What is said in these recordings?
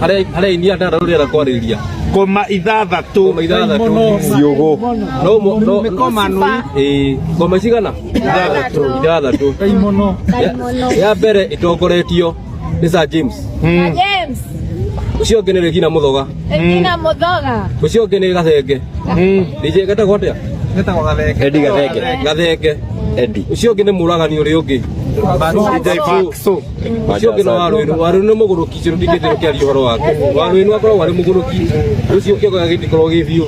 Harĩa harĩa inia ndara rũrĩa kwarĩria. Koma ithathatũ. Koma ithathatũ. Ciũgũ. No mo no Mĩkoma nui. ĩĩ ngoma cigana? Ithathatũ. Ithathatũ. Ya mbere ĩtongoretio nĩ Sir James. James. Ũcio ũngĩ nĩ Regina Mũthoga. Regina Mũthoga. Ũcio ũngĩ nĩ Gathenge. DJ gatagwo atĩa? Getagwo Gathenge. Eddie Gathenge. Gathenge. Eddie. Ũcio ũngĩ nĩ mũragani ũrĩa ũngĩ. DJ Baxo. Ũcio ũngĩ nĩ Warũĩnu. Warũĩnu nĩ mũgũrũki ũcio ndingĩthiĩ gũkĩaria ũhoro wake. Warũĩnu akoragwo arĩ mũgũrũki. Ũcio kĩongo gĩake gĩtikoragwo gĩ biũ.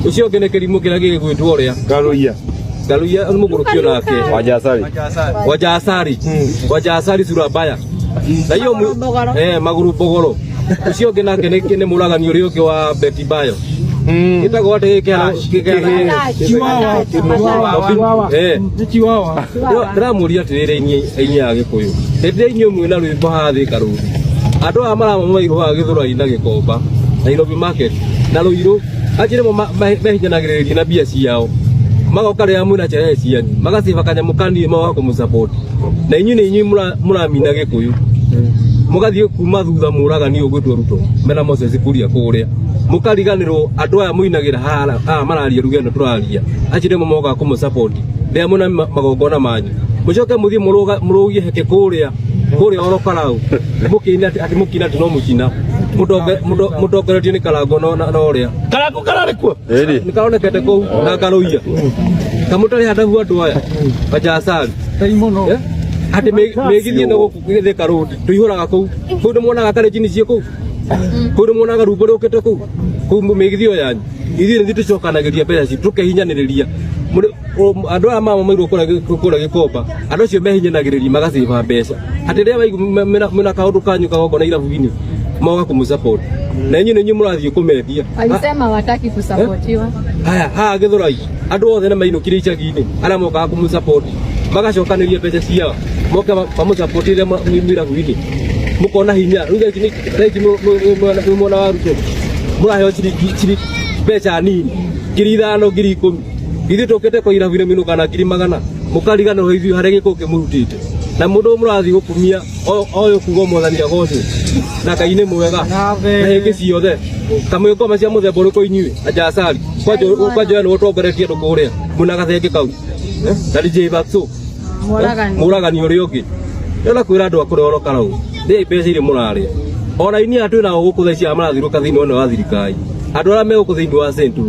Ũcio ũngĩ nĩ kĩrimũ kĩrĩa gĩgwĩtwo ũrĩa. Ngaruiya. Ngaruiya nĩ mũgũrũki onake. Wanjasari. Wajasari. Wajasari sura mbaya. Na hiyo magũrũ mbogoro. Ũcio ũngĩ nake nĩ nĩ mũragani ũrĩa ũngĩ wa Betty Bayo. Gĩtagwo atĩ gĩkĩhana Nĩ Chihuahua. Ndĩramũria atĩrĩrĩ inyuĩ aini a Gĩkũyũ, hĩndĩ ĩrĩa inyuĩ mwĩna rwĩmbo haha Thika Road, andũ aya maramairwo haha Gĩthũrai na Gĩkomba, Nairobi Market na Ruiru, acio nĩmo mehinyanagĩrĩria na mbia ciao, magoka rĩrĩa mwĩna sherehe cianyu, magaciba kanyamũ kanini magoka kũmũsupport. Na inyuĩ nĩ inyuĩ mũramina Gĩkũyũ. Mũgathiĩ kuma thutha mũragani ũgwĩtwo Ruto mena Moses Kuria kũrĩa. Mũkariganĩrwo andũ aya mũinagĩra haha haha mararia ruga ĩno tũraria, acio nĩmo mokaga kũmũsupport rĩrĩa mwĩna magongona manyu. Mũcoke mũthiĩ mũrũgie heke kũrĩa kũrĩa oro karau mũkĩina atĩ mũkĩina atĩ no mũcina mũtongoretio nĩ Karangũ na ũrĩa Karangũ kararĩ kuo. Ĩni. Nĩ karonekete kũu na karũiya kamũtarĩ handahu andũ aya majacari. Eh? Atĩ mĩgithi ĩno gũkũ Thika Road tũihũraga kũu kũu nĩ muonaga karĩnjini ciĩ kũu kũu nĩ muonaga rumbo rũkĩte kũu kũu mĩgithi ĩyo yanyu ithuĩ nĩ ithuĩ tũcokanagĩria mbeca citũ tũkehinyanĩrĩria. Andũ aya mamairwo kũrĩa Gĩkomba, andũ acio mehinyanagĩrĩria magaciba mbeca atĩ rĩrĩa waigua mena kaũndũ kanyu kagongona irabu-inĩ moga kũmũ support na inyuĩ nĩ inyuĩ mũrathiĩ kũmendia. Walisema hawataki kusapotiwa. Haya haha Gĩthũrai andũ othe nĩ mainũkire icagi-inĩ arĩa mokaga kũmũ support magacokanĩria mbeca ciao moke mamũ support rĩrĩa mwĩ irabu-inĩ mũkona hinya. Rĩu thaa ici thaa ici mwĩ mwena wa Ruto mũraheo ciringi ciringi mbeca nini, 5,000, 10,000. Ithuĩ tũkĩte kwa irabu-inĩ mwĩnũkaga na ngiri magana mũkariganĩrwo ithuĩ harĩa gĩkũ kĩmũrutĩte na mũndũ ũyũ mũrathiĩ gũkumia ũyũ kuga mwathani agocwo na Ngai nĩ mwega na hĩndĩ ciothe. Kamwĩ ngoma cia mũthemba ũrĩkũ inyuĩ ajacari kwanja nĩwe ũtongoretie andũ kũrĩa mwĩna gathenge kau na DJ Baxo Mũragani. Mũragani ũrĩa ũngĩ ndĩrona kwĩra andũ a kũrĩa oro karau rĩai mbeca iria mũrarĩa ona inia aya twĩnao gũkũ thaa ici aya marathiũrũka thĩinĩ wa wa thirikari andũ arĩa me gũkũ thĩinĩ wa Central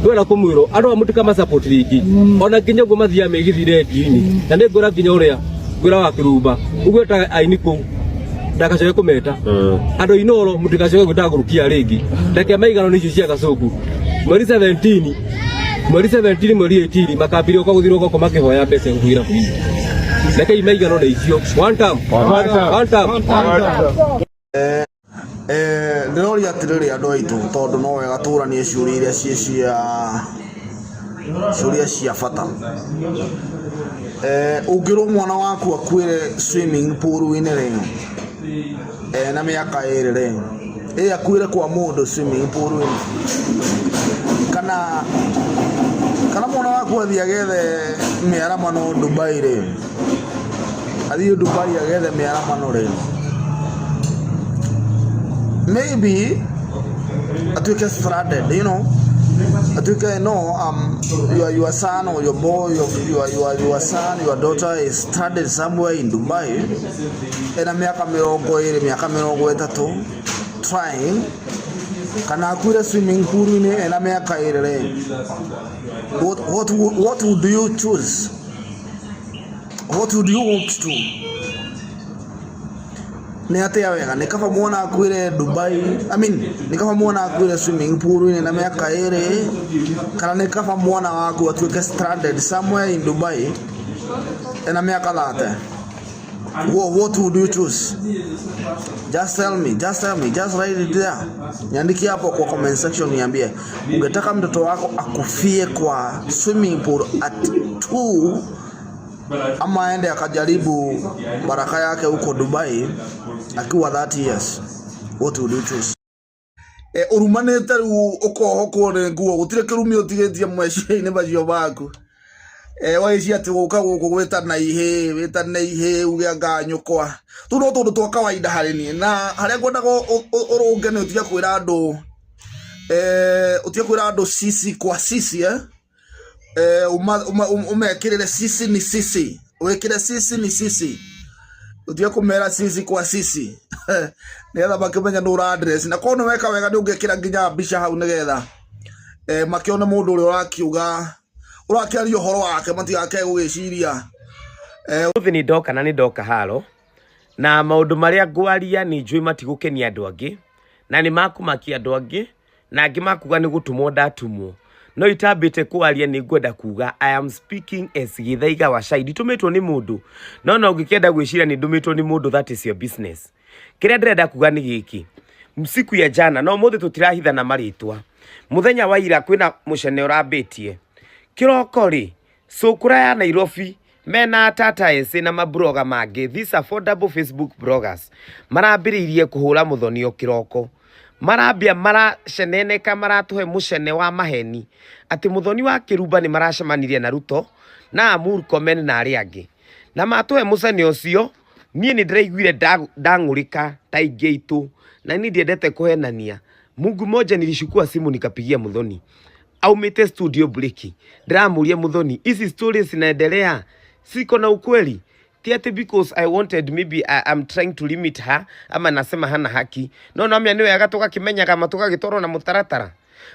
twenda kũmwĩrwo andũ aya mũtikama support rĩngĩ ona nginya ũguo mathiaga mĩgithi rendio-inĩ na nĩ ngwĩra nginya ũrĩa ngwĩra wa kĩrumba ũguo etaga aini kũu ndagacoke kũmeta andũ a Inooro mũtigacoke gwĩta ngũrũkia rĩngĩ reke maigano nĩ icio cia gacũngũ mweri 17 mweri 17 mweri 18 makambire ũka gũthiũrũrũka gũkũ makĩhoya mbeca gũkũ irabu-inĩ rekei maigano na icio. One time, one time. Ndĩroria atĩrĩrĩ andũ aitũ, tondũ no wega tũranie ciũria iria ciĩ cia ciũria cia bata. Ũngĩrwo mwana waku akuĩre swimming pool -inĩ rĩ, ena mĩaka ĩrĩ rĩ, ĩ akuĩre kwa mũndũ swimming pool -inĩ? Kana kana mwana waku athiĩ agethe mĩaramano Dubai rĩ, athiĩ Dubai agethe mĩaramano rĩ, maybe atuĩke stranded, atuĩke no your son or your boy, your son, your daughter is stranded somewhere in Dubai, ena mĩaka 20, mĩaka 30, trying, kana akuire swimming pool -inĩ ena mĩaka 2 rĩ, what would you choose? What would you opt to? Nĩ atĩa wega? Nĩ kaba mwana akuĩre Dubai, I mean, nĩ kaba mwana akuĩre swimming pool-inĩ na mĩaka 2, kana nĩ kaba mwana waku atuĩke stranded somewhere in Dubai ena mĩaka 30? What would you choose? Just tell me, just tell me, just write it there. Niandikie hapo kwa comment section niambie. Ungetaka mtoto wako akufie kwa swimming pool at 2 ama aende akajaribu baraka yake huko Dubai akiwa 30 years? What would you choose? Ũrumanĩte rĩu ũkohokwo nĩ nguo gũtirĩ kĩrumi ũtigĩtie meciria-inĩ macio maku. Waici atĩ gũka gũkũ gwĩtana ihĩ wĩtane ihĩ uge anga nyũkwa tũu no tũndũ twa kawaida harĩ niĩ na harĩa ngwendaga ũrũnge nĩ ũtige kwĩra andũ ũtige kwĩra andũ sisi kwa sisi umekĩrĩre sisi ni sisi wĩkĩre sisi ni sisi utige kumera sisi kwa sisi nigetha makĩmenya nũ ũra address na korwo nĩ weka wega nĩ ũngĩkĩra nginya mbica hau nĩgetha makĩone mũndũ ũrĩa ũrakiuga ũrakĩaria ũhoro wake matigakae gũgĩciria. Ũmũthĩ nĩ ndoka na nĩ ndoka haro na maũndũ marĩa ngwaria nĩ njũĩ matigũkenia andũ angĩ na nĩ makũmakia andũ angĩ na angĩ makuga nĩ gũtũmwo ndatumwo no itambĩte kwaria nĩ ngwenda kuga I am speaking as Gĩthaiga wa Cai. Nditũmĩtwo nĩ mũndũ no no ũngĩkĩenda gwĩciria nĩ ndũmĩtwo nĩ mũndũ, that is your business. Kĩrĩa ndĩrenda kuga nĩ gĩkĩ, siku ya jana no mũthĩ tũtirahithana marĩtwa, mũthenya wa ira kwĩna mũcene ũrambĩtie kĩroko rĩ cũkũra ya Nairobi mena tata ese na mabloga mangĩ, these affordable Facebook bloggers marambĩrĩirie kũhũra Muthoni o kĩroko, marambia maraceneneka maratũhe mũcene wa maheni atĩ Muthoni wa Kĩrumba nĩ maracemanirie na Ruto na Murkomen na arĩa angĩ na matũhe mũcene ũcio. Niĩ nĩ ndĩraiguire ndang'ũrĩka ta ingĩ itũ na niĩ ndiendete kũhenania. Mungu moja nilishukua simu nikapigia Muthoni aumite studio break, ndĩramũria Muthoni, hizi stories zinaendelea siko na ukweli? Ti ati because I wanted maybe I'm trying to limit her ama nasema hana haki, no no amia nĩ wega tũgakĩmenyaga ma tũgagĩtwarwo na mũtaratara.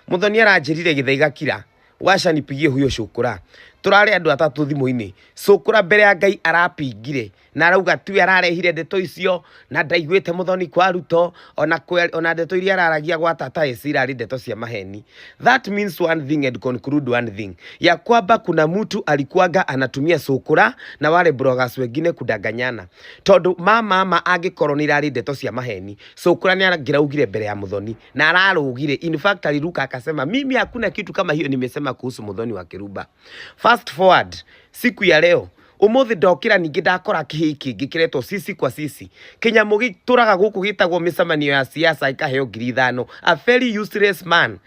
Muthoni aranjĩrire Gĩthaiga kira waca nipigie huyo cũkũra, tũrarĩ andũ atatũ thimũ-inĩ. Cũkũra mbere ya Ngai arapingire na arauga tiwe ararehire ndeto icio na ndaiguĩte Muthoni kwa Ruto ona ona ndeto iria araragia gwa tata eci irarĩ ndeto cia maheni. That means one thing and conclude one thing, ya kwamba kuna mtu alikuwaga anatumia cũkũra na wale bloggers wengine kudanganyana, tondu mama angĩkorwo nĩ irarĩ ndeto cia maheni, cũkũra nĩ angĩraugire mbere ya Muthoni na ararũgire. In fact aliruka akasema mimi hakuna kitu kama hiyo nimesema kuhusu Muthoni wa Kĩrumba. Fast forward siku ya leo, umuthi ndokira ningĩ ndakora kĩhĩĩ kĩngĩ kĩretwo sisi kwa sisi, kĩnyamũ gĩtũraga gũkũ gĩtagwo mĩcemanio ya siasa ĩkaheo 5,000, a very useless man.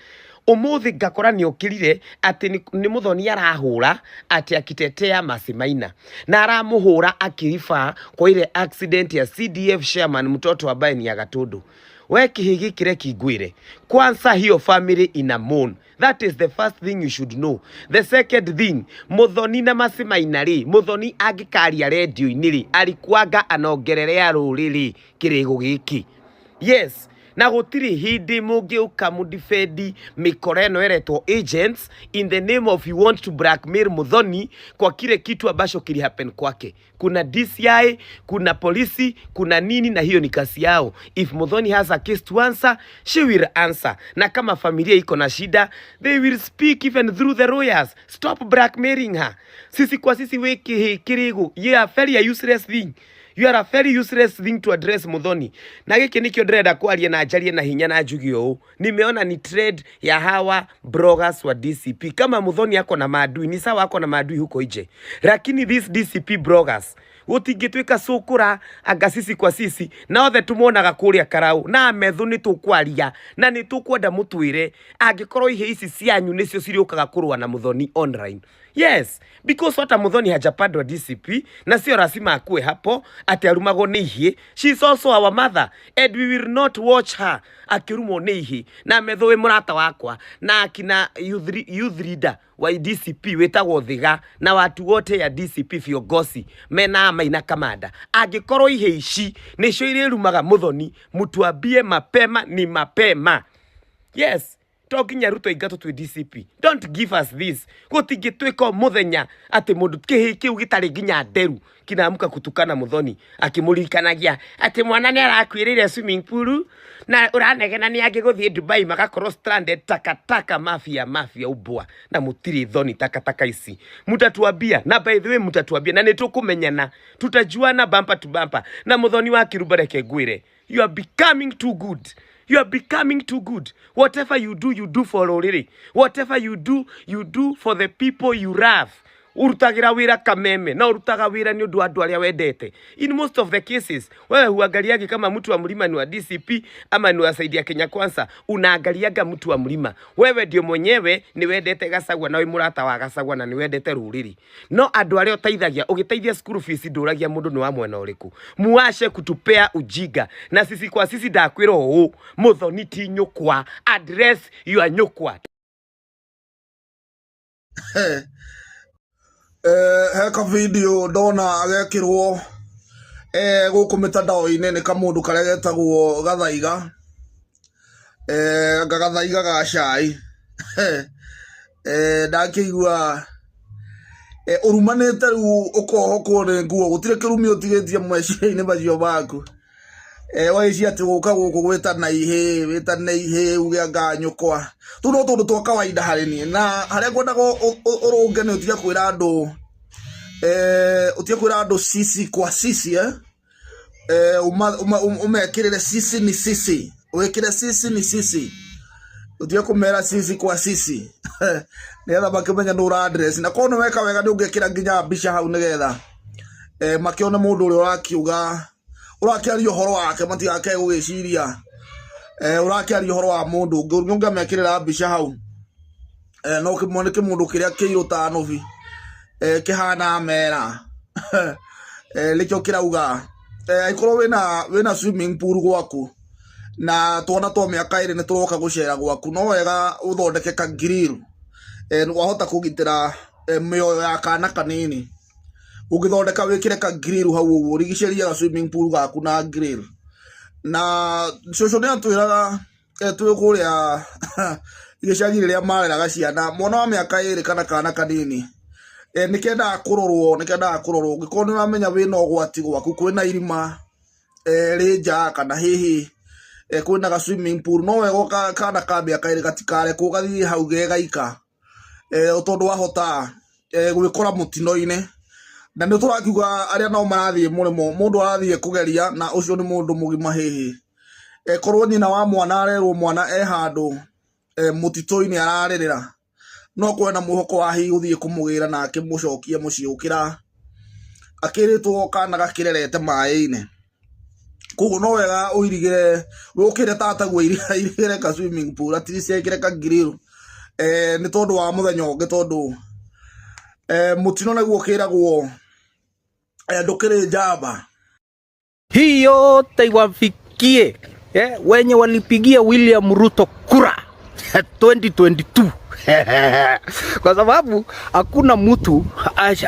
Umuthi ngakora nĩ okĩrire atĩ nĩ Muthoni arahũra atĩ akitetea Mercy Maina na aramũhũra akiriba kwa ile accident ya CDF chairman mtoto ambaye ni Agatundu. We kĩhĩ gĩkĩ reki ngwĩre, kwanza hiyo family ina mourn. That is the first thing you should know. The second thing, Muthoni na Mercy Maina rĩ, Muthoni angĩkaria redio-inĩ rĩ, alikuwaga anaongererea rũrĩrĩ kĩrĩgũ gĩkĩ. Yes, na gũtirĩ hĩndĩ mũngĩũka mũdefendi mĩkora ĩno ĩretwo agents in the name of you want to blackmail Muthoni kwa kile kitu ambacho kili happen kwake. Kuna DCI, kuna polisi, kuna nini, na hiyo ni kazi yao. If Muthoni has a case to answer, she will answer. Na kama familia iko na shida, they will speak even through the lawyers. Stop blackmailing her. Sisi kwa sisi we kirigu, you are very a useless thing. You are a very useless thing to address Muthoni. Na gĩkĩ nĩkĩo ndĩrenda kwaria na njarie na hinya na njuge ũũ. Nimeona ni trade ya hawa bloggers wa DCP. Kama Muthoni ako na maadui, ni sawa ako na maadui huko nje. Lakini these DCP bloggers gũtingĩtuĩka cũkũra anga sisi kwa sisi na othe tũmonaga kũrĩa karau na methu nĩ tũkwaria na nĩ tũkwenda mũtwĩre angĩkorwo ihĩ ici cianyu nĩcio cirĩũkaga kũrũa na Muthoni online. Yes, because hata Muthoni hajapandwa DCP na sio lazima akue hapo ati arumagwo nĩ ihĩ. She is also our mother and we will not watch her akĩrumwo nĩ ihĩ. Na metho wĩ mũrata wakwa na akina youth leader wa DCP wĩtagwo Thiga na watu wote ya DCP viongozi mena Maina Kamanda, angĩkorwo ihĩ ici nĩcio irĩrumaga Muthoni, mtuambie mapema ni mapema. Yes, to nginya Ruto ingatwo twĩ DCP. Don't give us this. Gũtingĩtuĩka mũthenya atĩ mũndũ kĩhĩ kĩu gĩtarĩ nginya nderu kinaamka kutukana Muthoni akĩmũririkanagia atĩ mwana nĩ arakuĩrĩire swimming pool na ũranegena nĩ angĩ gũthiĩ Dubai magakorwo stranded. Takataka mafia mafia ubwa na mũtirĩ thoni takataka ici mutatuambia, na by the way mutatuambia na nĩ tũkũmenyana, tutajuana bumper to bumper. Na Muthoni wa Kĩrumba, reke ngwĩre, you are becoming too good. You are becoming too good. Whatever you do, you do for rũrĩrĩ. Whatever you do, you do for the people you love. Urutagira wira Kameme na urutaga wira ni undu wa andu aria wendete. In most of the cases, wewe huangaliagi kama mtu wa mlima ni wa DCP ama ni wa side ya Kenya Kwanza, unaangaliaga mtu wa mlima. Wewe ndio mwenyewe ni wendete Gachagua na wi murata wa Gachagua na ni wendete ruriri. No andu aria uteithagia, ugiteithia school fees nduragia mundu ni wa mwena uriku. Muashe kutupea ujiga na sisi kwa sisi ndakwira uu, Muthoni ti nyukwa, address your nyukwa. He ka video ndona agekirwo gũkũ mĩtandao-inĩ nĩ kamũndũ karĩa getagwo Gathaiga, anga Gathaiga ga cai. Ndakĩigua ũrumanĩte rĩu ũkohokwo nĩ nguo, gũtirĩ kĩrumi ũtigĩtie meciria-inĩ macio maku. Wagĩcia atĩ gũka gũkũ gwĩtana ihĩ, wĩtane ihĩ uge anga nyũkwa. Tũu no tũndũ twa kawaida harĩ niĩ, na harĩa ngwendaga ũrũnge nĩ ũtige kwĩra andũ, ũtige kwĩra andũ sisi kwa sisi, ũmekĩrĩre sisi ni sisi, wĩkĩre sisi ni sisi, ũtige kũmera sisi kwa sisi nĩgetha makĩmenye nũ ũra address. Na korwo nĩ weka wega nĩ ũngĩkĩra nginya mbica hau nĩgetha makĩone mũndũ ũrĩa ũrakiuga, ũrakĩaria ũhoro wake, matigakae gũgĩciria ũrakĩaria ũhoro wa mũndũ ũngĩ. Ũngĩmekĩrĩra mbica hau, no kĩmwe nĩ kĩmũndũ kĩrĩa kĩirũ ta nũbi, kĩhana mera, nĩkĩo kĩrauga, angĩkorwo wĩna swimming pool gwaku na twana twa mĩaka ĩrĩ nĩ tũroka gũcera gwaku, no wega ũthondeke ka grill, wahota kũgitĩra mĩoyo ya kana kanini. Ũngĩthondeka wĩkĩre ka grill hau ũguo, ũrigicĩrie ga swimming pool gaku na grill. Na cũcũ nĩ atwĩraga, twĩ kũrĩa gĩcagi rĩrĩa mareraga ciana, mwana wa mĩaka ĩrĩ kana kana kanini, nĩ kendaga kũrorwo, nĩ kendaga kũrorwo. Ũngĩkorwo nĩ ũramenya wĩna ũgwati gwaku, kwĩna irima, rĩ nja kana hihi kwĩna ga swimming pool, no wega kana ka mĩaka ĩrĩ gatikarekwo gathiĩ hau ge gaika, tondũ wahota gwĩkora mũtino-inĩ. Na nĩ tũrakiuga arĩa nao marathiĩ mũrĩmo, mũndũ arathiĩ kũgeria na ũcio nĩ mũndũ mũgima hihi. Korwo nyina wa mwana arerwo mwana e handũ mũtitũ-inĩ ararĩrĩra, no akorwo na mwĩhoko wa hihi gũthiĩ kũmũgĩra na akĩmũcokie mũciĩ gũkĩra akĩrĩtwo kana gakĩrerete maĩ-inĩ. Koguo no wega ũirigĩre, ũkĩre tataguo airigĩre ka swimming pool, at least ekĩre ka grill, nĩ tondũ wa mũthenya ũngĩ, tondũ mũtino nĩguo ũkĩragwo ndũkĩrĩ njamba. Hii yote iwafikie wenye walipigia William Ruto kura 2022 kwa sababu hakuna mtu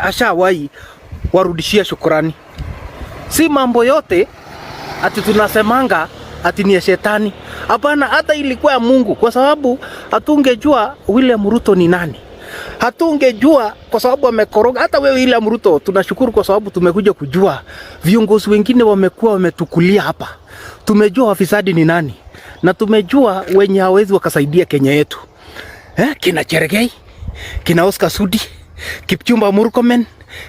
ashawahi warudishia shukurani. Si mambo yote ati tunasemanga ati ni ya shetani. Hapana, hata ilikuwa ya Mungu, kwa sababu hatungejua William Ruto ni nani. Hatungejua kwa sababu amekoroga. Hata wewe William Ruto tunashukuru kwa sababu tumekuja kujua viongozi wengine wamekuwa wametukulia hapa. Tumejua wafisadi ni nani na tumejua wenye hawezi wakasaidia Kenya yetu. Kina Cherargei, kina Oscar Sudi, Kipchumba Murkomen,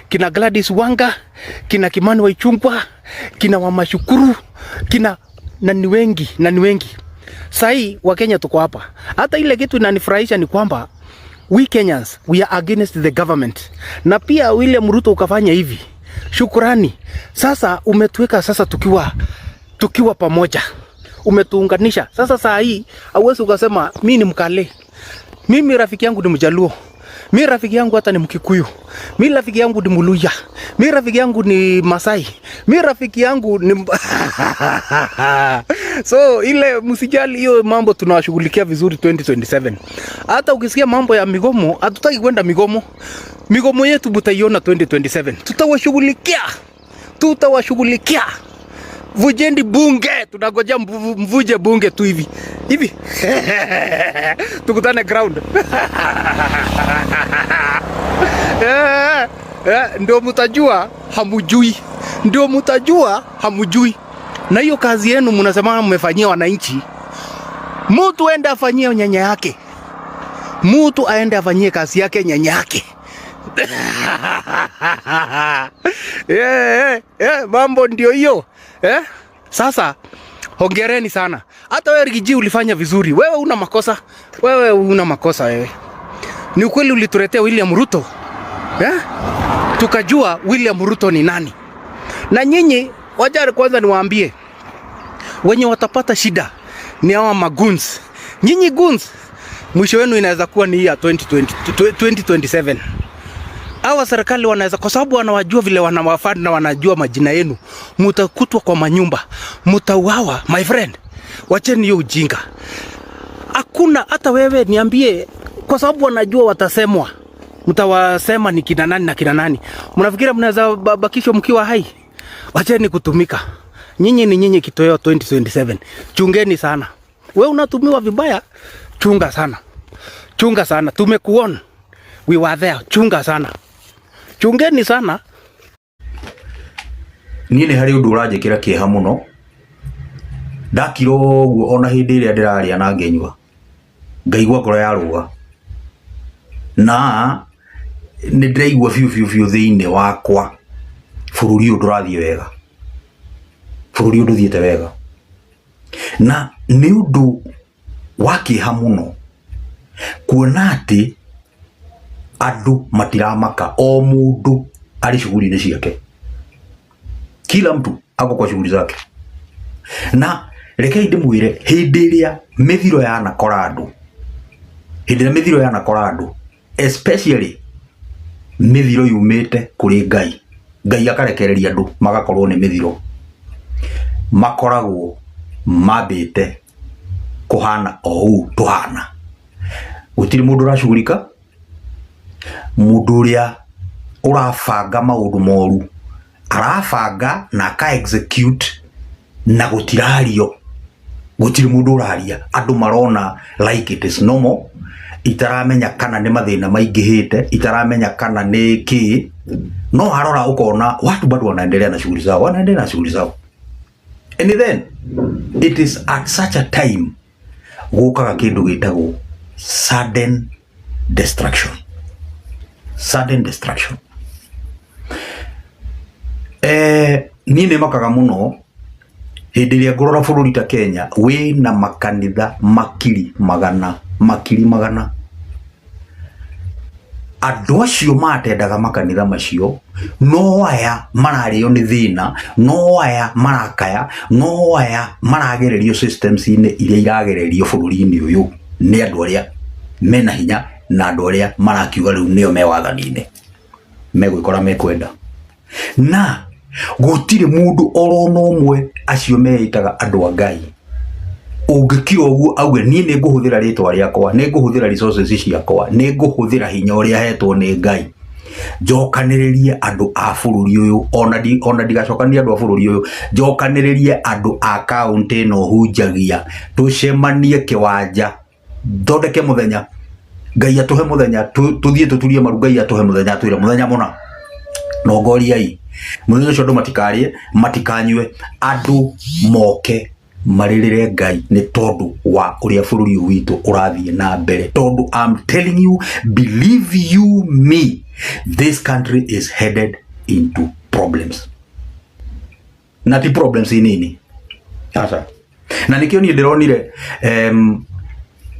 kina Gladys Wanga, kina Kimani Waichungwa, kina Wamashukuru, kina na ni wengi, na ni wengi. Sai wa Kenya tuko hapa. Hata ile kitu inanifurahisha ni kwamba we Kenyans, we are against the government. Na pia William Ruto ukafanya hivi. Shukurani. Sasa umetuweka sasa tukiwa pamoja. Umetuunganisha. Sasa saa hii hauwezi ukasema mimi ni Mkale. Mimi rafiki yangu ni Mjaluo. Mimi rafiki yangu hata ni Mkikuyu. Mimi rafiki yangu ni Mluya. Mimi rafiki yangu ni Masai. Mimi rafiki yangu ni So ile msijali hiyo mambo tunawashughulikia vizuri 2027. Hata ukisikia mambo ya migomo, hatutaki kwenda migomo. Migomo yetu mtaiona 2027. Tutawashughulikia. Tutawashughulikia. Vujeni bunge, tunangojea mvuje bunge tu hivi. Hivi. Tukutane ground. Ndio mtajua hamujui. Ndio mtajua hamujui. Na hiyo kazi yenu mnasema mmefanyia wananchi. Mtu aende afanyie nyanya yake. Mtu aende afanyie kazi yake nyanya yake. Mambo ndio hiyo. Sasa hongereni sana. Hata wewe Riggy G ulifanya vizuri. Wewe una makosa. Wewe una makosa wewe. Ni ukweli ulituletea William Ruto. Yeah? Tukajua William Ruto ni nani. Na nyinyi wacha kwanza niwaambie wenye watapata shida ni hawa magoons. Nyinyi goons, mwisho wenu inaweza kuwa ni hii ya 2020, 2027. Hawa serikali wanaweza, kwa sababu wanawajua vile wanawafund na wanajua majina yenu, mutakutwa kwa manyumba, mutauawa. My friend, wacheni hiyo ujinga. Hakuna hata wewe niambie, kwa sababu wanajua watasemwa, mtawasema ni kina nani na kina nani. Mnafikira mnaweza bakishwa mkiwa hai? Wacheni kutumika. Nyinyi ni nyinyi kitoweo 2027. Chungeni sana. We unatumiwa vibaya, chunga sana. Chunga sana. Tumekuona. We were there. Chunga sana. Chungeni sana. Niĩ nĩ harĩ ũndũ ũranjĩkĩra kĩeha mũno ndakira ũguo ona hĩndĩ ĩrĩa ndĩrarĩa na ngĩnyua ngaigua ngoro yarũga na nĩ ndĩraigua biũ biũ biũ thĩinĩ wakwa bũrũri ũyũ ndũrathiĩ wega, bũrũri ũyũ ndũthiĩte wega, na nĩ ũndũ wa kĩeha mũno kuona atĩ andũ matiramaka, o mũndũ arĩ shughuli-inĩ ciake, kila mtu ako kwa shughuli zake. Na rekei ndĩmwĩre, hĩndĩ ĩrĩa mĩthiro yanakora andũ, hĩndĩ ĩrĩa mĩthiro yanakora andũ, especially mĩthiro yumĩte kũrĩ Ngai, Ngai akarekereria andũ magakorwo nĩ mĩthiro, makoragwo mambĩte kũhana o ũũ tũhana. Gũtirĩ mũndũ ũracugurika, mũndũ ũrĩa ũrabanga maũndũ moru arabanga na aka execute na gũtirario, gũtirĩ mũndũ ũraria, andũ marona like it is normal, itaramenya kana nĩ mathĩna maingĩhĩte, itaramenya kana nĩ kĩ, no harora ũkona watu bado wanaendelea na shughuli zao, wanaendelea na shughuli zao. And then it is at such a time gũkaga kĩndũ gĩtagwo sudden destruction, sudden destruction. Niĩ nĩ makaga mũno hĩndĩ ĩrĩa ngũrora bũrũri ta Kenya wĩna makanitha makiri magana, makiri magana. Andũ acio matendaga makanitha macio no aya mararĩo nĩ thĩna, no aya marakaya, no aya maragererio systems-inĩ iria iragererio bũrũri-inĩ ũyũ nĩ andũ arĩa mena hinya na andũ arĩa marakiuga rĩu nĩo me wathani-inĩ, megwĩkora mekwenda. Na gũtirĩ mũndũ orona ũmwe acio meĩtaga andũ a Ngai ũngĩkira ũguo auge niĩ nĩ ngũhũthĩra rĩtwa rĩakwa, nĩ ngũhũthĩra resources ciakwa, nĩ ngũhũthĩra hinya ũrĩa hetwo nĩ Ngai njokanĩrĩrie andũ a bũrũri ũyũ, ona ndigacokanĩrie andũ a bũrũri ũyũ, njokanĩrĩrie andũ a kaũntĩ ĩno hunjagia, tũcemanie kĩwanja, thondeke mũthenya, Ngai atũhe mũthenya, tũthiĩ tũturie maru, Ngai atũhe mũthenya, atwĩre mũthenya mũna nongoriai mũthenya ũcio andũ matikarĩe matikanyue, andũ moke marĩrĩre Ngai nĩ tondũ wa ũrĩa bũrũri ũyũ witũ ũrathiĩ na mbere. Tondũ I'm telling you, believe you me, this country is headed into problems, na ti problems nini aca. Na nĩkĩo niĩ ndĩronire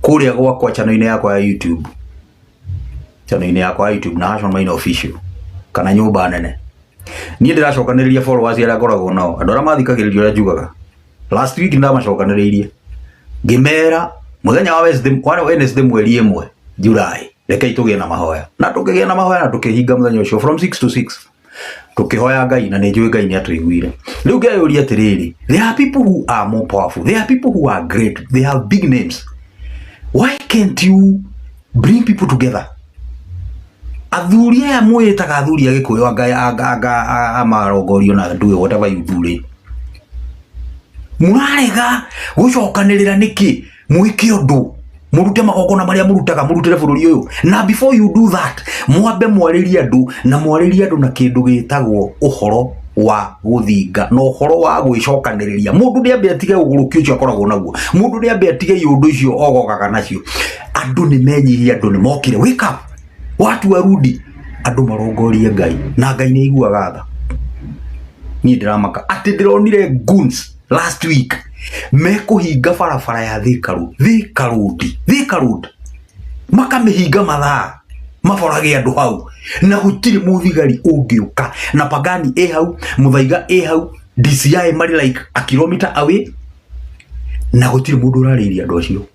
kũrĩa gwakwa channel-inĩ yakwa ya YouTube, channel-inĩ yakwa ya YouTube na Hashon Maina Official kana nyũmba nene, niĩ ndĩracokanĩrĩria followers arĩa ngoragwo nao, andũ arĩa mathikagĩrĩria ũrĩa njugaga. Last week ndamacokanĩrĩirie ngĩmera mũthenya wa Wednesday, wa Wednesday mweri 1 July, rekei tũgĩe na mahoya, na tũkĩgĩa na mahoya na tũkĩhinga mũthenya ũcio from 6 to 6 tũkĩhoya Ngai, na nĩ njũĩ Ngai nĩ atũiguire. Rĩu ngeyũria atĩrĩrĩ, there are people who are more powerful, there are people who are great, they have big names, why can't you bring people together? Athuri aya mwĩtaga athuri a Gĩkũyũ anga amarongorio na ndũĩ whatever you do rĩ, mũrarega gũcokanĩrĩra nĩkĩ? Mwĩke ũndũ, mũrute magongona marĩa mũrutaga, mũrutĩre bũrũri ũyũ. Na before you do that, mwambe mwarĩrie andũ, na mwarĩrie andũ na kĩndũ gĩtagwo ũhoro wa gũthinga na ũhoro wa gwĩcokanĩrĩria. Mũndũ nĩ ambe atige ũgũrũki ũcio akoragwo naguo, mũndũ nĩ ambe atige iũndũ icio ogogaga nacio. Andũ nĩ menyihie, andũ nĩ mokire, wake up, watu warudi, andũ marongorie Ngai, na Ngai nĩ aiguaga tha. Niĩ ndĩramaka atĩ ndĩronire goons last week mekũhinga barabara ya Thika Road, Thika Road, Thika Road, makamĩhinga mathaa Maborage andũ hau na gũtirĩ mũthigari ũngĩũka. Na Pagani ĩ hau, Muthaiga ĩ hau, DCI marĩ like a kilometer away, na gũtirĩ mũndũ ũrarĩirie andũ acio,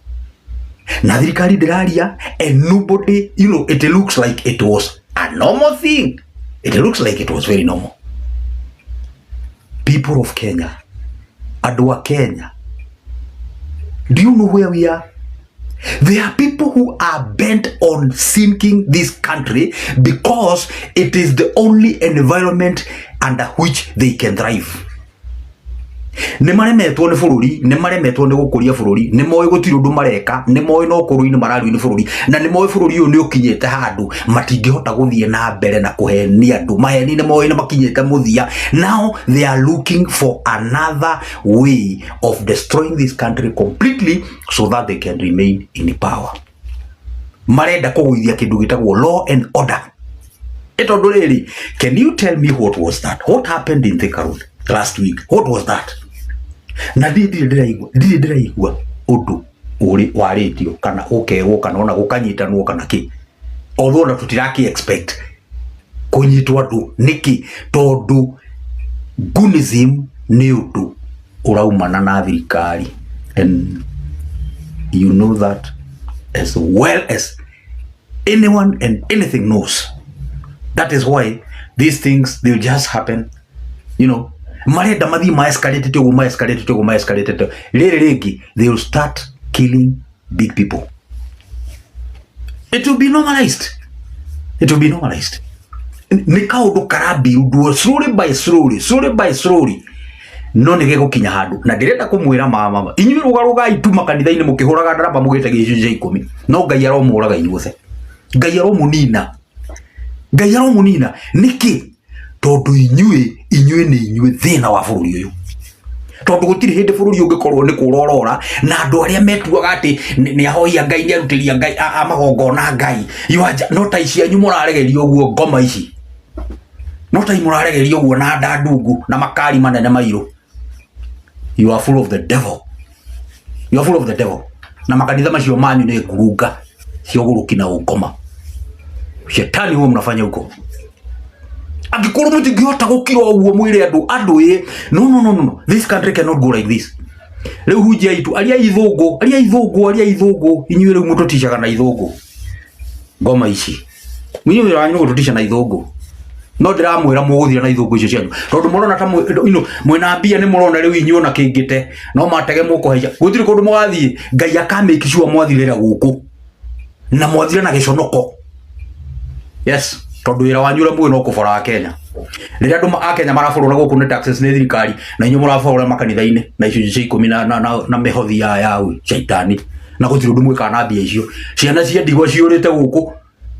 na thirikari ndĩraria, and nobody, it looks like it was a normal thing. It looks like it was very normal. People of Kenya, andũ a Kenya, do you know where we are? There are people who are bent on sinking this country because it is the only environment under which they can thrive. Nĩ maremetwo nĩ bũrũri, nĩ maremetwo nĩ gũkũria bũrũri, nĩ moĩ gũtirĩ ũndũ mareka, nĩ moĩ no kũrũi-inĩ mararui nĩ bũrũri, na nĩ moĩ bũrũri ũyũ nĩ ũkinyĩte handũ matingĩhota gũthiĩ na mbere na kũhenia andũ. Maheni nĩ moĩ nĩ makinyĩte mũthia. Now they are looking for another way of destroying this country completely so that they can remain in power. Marenda kũgũithia kĩndũ gĩtagwo law and order. Ĩ tondũ rĩrĩ, can you tell me what was that? What happened in Thika Road last week? What was that? Na niĩ ndirĩ ndĩraigua ũndũ ũrĩ warĩtio kana ũkerwo kana ona gũkanyitanwo kana kĩ, although ona tũtiraki expect kũnyitwo andũ. Nĩkĩ? Tondũ gunism nĩ ũndũ ũraumana na thirikari, and you know that as well as anyone and anything knows. That is why these things, they'll just happen. Marenda mathiĩ ma escalate ũguo, ma escalate ũguo, ma escalate rĩrĩ rĩngĩ, they will start killing big people. It will be normalized, it will be normalized. Nĩ kaũndũ karabuildwo slowly by slowly, slowly by slowly, no nĩ gĩgũkinya handũ. Na ndĩrenda kũmwĩra mama, inyuĩ rũgarũgai tu makanitha-inĩ mũkĩhũraga ndarama mũgĩte gĩcunjĩ gĩa 10, no Ngai aromũraga inyuothe, Ngai aromũnina, Ngai aromũnina. Nĩkĩ? Tondũ inyuĩ nĩ inyuĩ thĩna wa bũrũri ũyũ, tondũ gũtirĩ hĩndĩ bũrũri ũngĩkorwo nĩ kũra ũrora na andũ arĩa metuaga atĩ nĩ ahoi a Ngai, nĩ arutĩri a Ngai a magongona Ngai. No ta ici anyu mũraregeria ũguo, ngoma ici, no ta mũraregeria ũguo na nda ndungu na makari manene mairũ. You are full of the devil, you are full of the devil. Na makanitha macio manyu nĩ ngurunga cia ũgũrũki na ũngoma. Shetani huo mnafanya huko. Angĩkorwo mũtingĩhota gũkira ũguo mwĩre andũ ĩ, no, no, no, no, no, this country cannot go like this. Rĩu hunjia itu, aria ithũngũ, aria ithũngũ, aria ithũngũ. Inyuĩ rĩu mũtũticaga na ithũngũ, ngoma ici. Inyuĩ wĩra wanyu nĩ gũtũtica na ithũngũ, no ndĩramwĩra mũgũthira na ithũngũ icio cianyu, tondũ mũrona ta mwĩna mbia. Nĩ mũrona rĩu inyuĩ ona kĩngĩte no matege mũkũhaica, gũtirĩ kũndũ mũgathiĩ. Ngai akamake sure mwathirĩra gũkũ na mwathire na gĩconoko. Yes, tondũ wĩra wanyu ũrĩa mũĩ no kũbora Kenya. Rĩrĩa andũ a Kenya maraborora gũkũ nĩ taxes nĩ thirikari, na inyuĩ mũraborora makanitha-inĩ na icunjĩ cia 10 na mĩhothi ya shaitani, na gũtirĩ ũndũ mwĩkaga na mbia icio. Ciana cia ndigwa ciũrĩte gũkũ,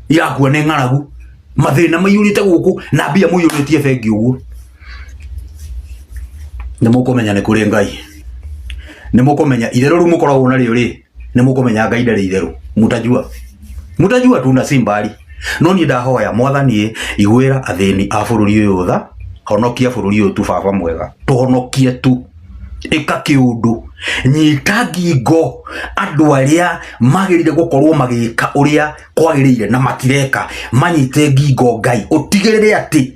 irakua nĩ ng'aragu, mathĩna maiyũrĩte gũkũ, na mbia mũiyũrĩtie bengi ũguo. Nĩ mũkũmenya nĩ kũrĩ Ngai, nĩ mũkũmenya itherũ rĩu mũkoragwo narĩo rĩ, nĩ mũkũmenya Ngai ndarĩ itherũ. Mutajua, mutajua tu na si mbali. No niĩ ndahoya Mwathani, iguĩra athĩni a bũrũri ũyũ tha, honokia bũrũri ũyũ tu. Baba mwega, tũhonokie tu, ĩka kĩũndũ, nyita ngingo andũ arĩa magĩrĩire gũkorwo magĩka ũrĩa kwagĩrĩire na matireka. Manyite ngingo, Ngai, ũtigĩrĩre atĩ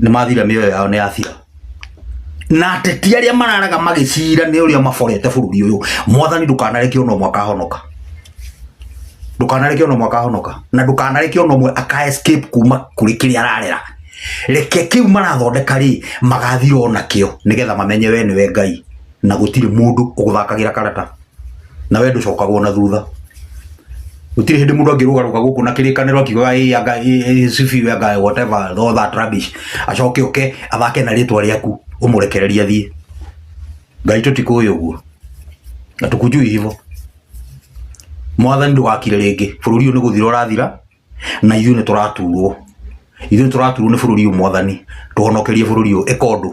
nĩ mathira, mĩoyo yao nĩ yathira, na ateti arĩa mararaga magĩcira nĩ ũrĩa maborete bũrũri ũyũ. Mwathani, ndũkanareke ona ũmwe akahonoka, ndũkanareke ona ũmwe akahonoka, na ndũkanareke ona ũmwe aka escape kuma kũrĩ kĩrĩa ararera. Reke kĩu marathondeka rĩ, magathira ona kĩo, nĩgetha mamenye we nĩwe Ngai na gũtirĩ mũndũ ũgũthakagĩra karata na we ndũcokagwo na thutha. Gũtirĩ hĩndĩ mũndũ angĩrũgarũga gũkũ na kĩrĩkanĩro akiugaga ĩ anga ĩ sifiwe anga whatever, all that rubbish, acoke oke athake na rĩtwa rĩaku ũmũrekererie athiĩ. Ngai, tũtikũĩ ũguo na tukujui hivyo. Mwathani, ndũgakire rĩngĩ. Bũrũri ũyũ nĩ gũthira ũrathira na ithuĩ nĩ tũraturwo, ithuĩ nĩ tũraturwo nĩ bũrũri ũyũ. Mwathani, tũhonokerie bũrũri ũyũ. Ĩka ũndũ,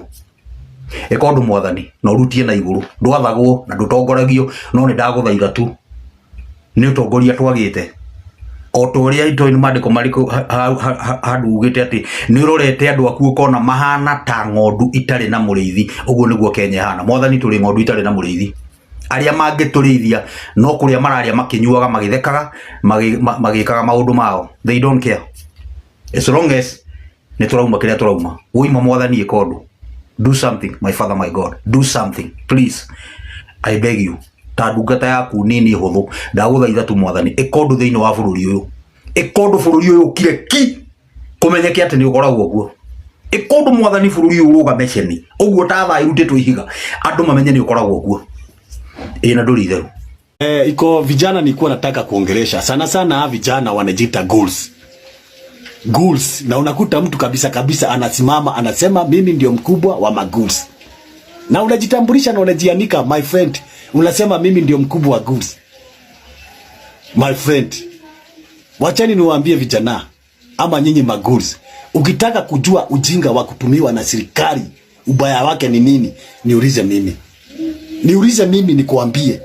ĩka ũndũ, Mwathani, na ũrutie na igũrũ. Ndwathagwo na ndũtongoragio, no nĩ ndagũthaitha tu, nĩ ũtongoria twagĩte, o ta ũrĩa itoĩ nĩ maandĩko marĩkũ handũ ugĩte atĩ nĩ ũrorete andũ aku ũkona mahana ta ng'ondu itarĩ na mũrĩithi. Ũguo nĩguo Kenya ĩhana. Mwathani, tũrĩ ng'ondu itarĩ na mũrĩithi. Arĩa mangĩtũrĩithia no kũrĩa mararia makĩnyuaga, magĩthekaga, magĩkaga maũndũ mao. They don't care as long as nĩ tũrauma kĩrĩa tũrauma. Woima mwathani ĩka ũndũ. Do something, my father, my God, do something, please, I beg you. Ta ndungata yaku nini hũthũ, ndagũthaitha tu mwathani, ĩka ũndũ thĩinĩ wa bũrũri ũyũ, ĩka ũndũ bũrũri ũyũ ũkire ki, kũmenyeke atĩ nĩ ũkoragwo kuo. Ĩka ũndũ mwathani, bũrũri ũyũ ũrũgame ceni ũguo ta thaa irutĩtwo ihiga, andũ mamenye nĩ ũkoragwo kuo. Ĩ na ndũrĩ itherũ. Iko vijana nilikuwa nataka kuongelesha sana sana, hawa vijana wanajiita goals goals, na unakuta mtu kabisa kabisa anasimama anasema mimi ndio mkubwa wa magoals, na unajitambulisha na unajianika, my friend, unasema mimi ndio mkubwa wa goals. My friend, wachani niwaambie vijana ama nyinyi magoals, ukitaka kujua ujinga wa kutumiwa na serikali ubaya wake ni nini, niulize mimi, niulize mimi nikuambie.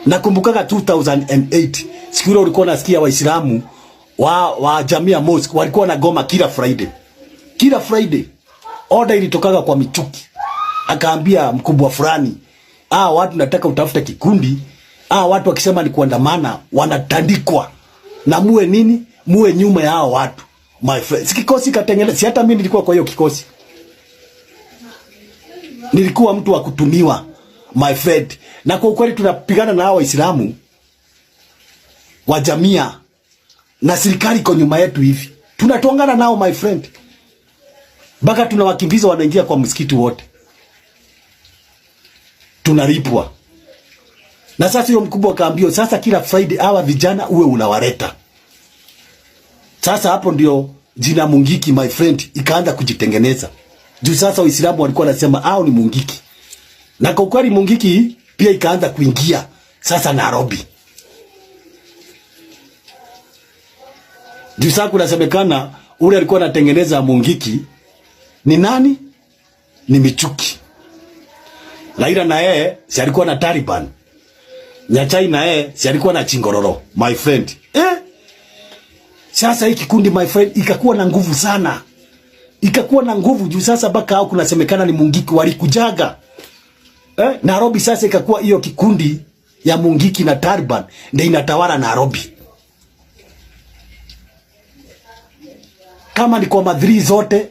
Nakumbukaga 2008 siku ile ulikuwa unasikia Waislamu wa Jamia Mosque walikuwa na goma kila Friday. Kila Friday order ilitokaga kwa Michuki, akaambia mkubwa fulani, watu nataka utafute kikundi, watu wakisema ni kuandamana wanatandikwa, na muwe nini, muwe nyuma ya hao watu. My friend, si kikosi katengeneza, si hata mimi nilikuwa kwa hiyo kikosi, nilikuwa mtu wa kutumiwa, my friend. Na kwa ukweli tunapigana na hao Waislamu wa Jamia na serikali iko nyuma yetu hivi, tunatongana nao my friend, mpaka tunawakimbiza wanaingia kwa msikiti wote, tunalipwa. Na sasa hiyo mkubwa akaambiwa, sasa kila Friday hawa vijana uwe unawaleta. Sasa hapo ndio jina Mungiki my friend ikaanza kujitengeneza. Juu sasa Waislamu walikuwa wanasema hao ni Mungiki. Na kwa kweli Mungiki pia ikaanza kuingia sasa Nairobi. Juu sasa kunasemekana ule alikuwa anatengeneza Mungiki ni nani? Ni Michuki. Raila na yeye si alikuwa na Taliban. Nyachai na yeye si alikuwa na Chingororo, my friend. Sasa hii kikundi my friend ikakuwa na nguvu sana. Ikakuwa na nguvu juu sasa mpaka hao kunasemekana ni Mungiki walikujaga. Nairobi sasa ikakuwa hiyo kikundi ya Mungiki na Taliban ndio inatawala Nairobi. Kama ni kwa madhiri zote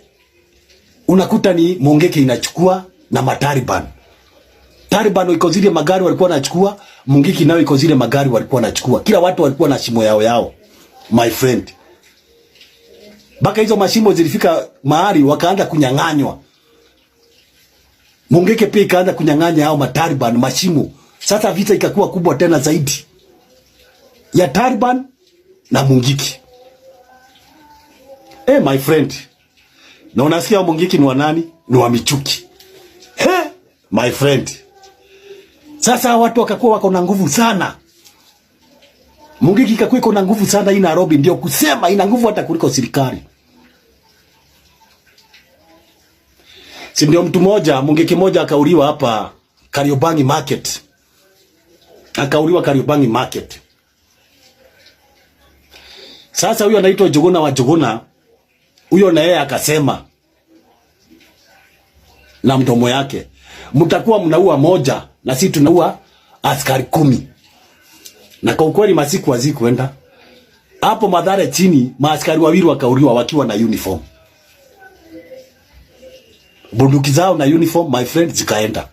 unakuta ni Mungiki inachukua na mataliban. Taliban iko zile magari walikuwa wanachukua, Mungiki nayo iko zile magari walikuwa wanachukua. Kila watu walikuwa na shimo yao yao, my friend. Mpaka hizo mashimo zilifika mahali wakaanza kunyang'anywa. Mungiki pia ikaanza kunyang'anya hao mataliban mashimo. Sasa vita ikakuwa kubwa tena zaidi ya Taliban na Mungiki. My friend. Na unasikia Mungiki ni wa nani? Ni wa Michuki. My friend. Sasa watu wakakuwa wako na nguvu sana. Mungiki ikakuwa iko na nguvu sana hii Nairobi, ndio kusema ina nguvu hata kuliko serikali. Si ndio mtu mmoja, Mungiki mmoja akauliwa hapa Kariobangi Market. Akauliwa Kariobangi Market. Sasa huyo anaitwa Jogona wa Jogona, huyo na yeye akasema na mdomo yake, mtakuwa mnaua moja na sisi tunaua askari 10. Na kwa ukweli masiku hazikuenda. Hapo Mathare chini maaskari wawili wakauliwa wakiwa na uniform. Bunduki zao na uniform my friend zikaenda.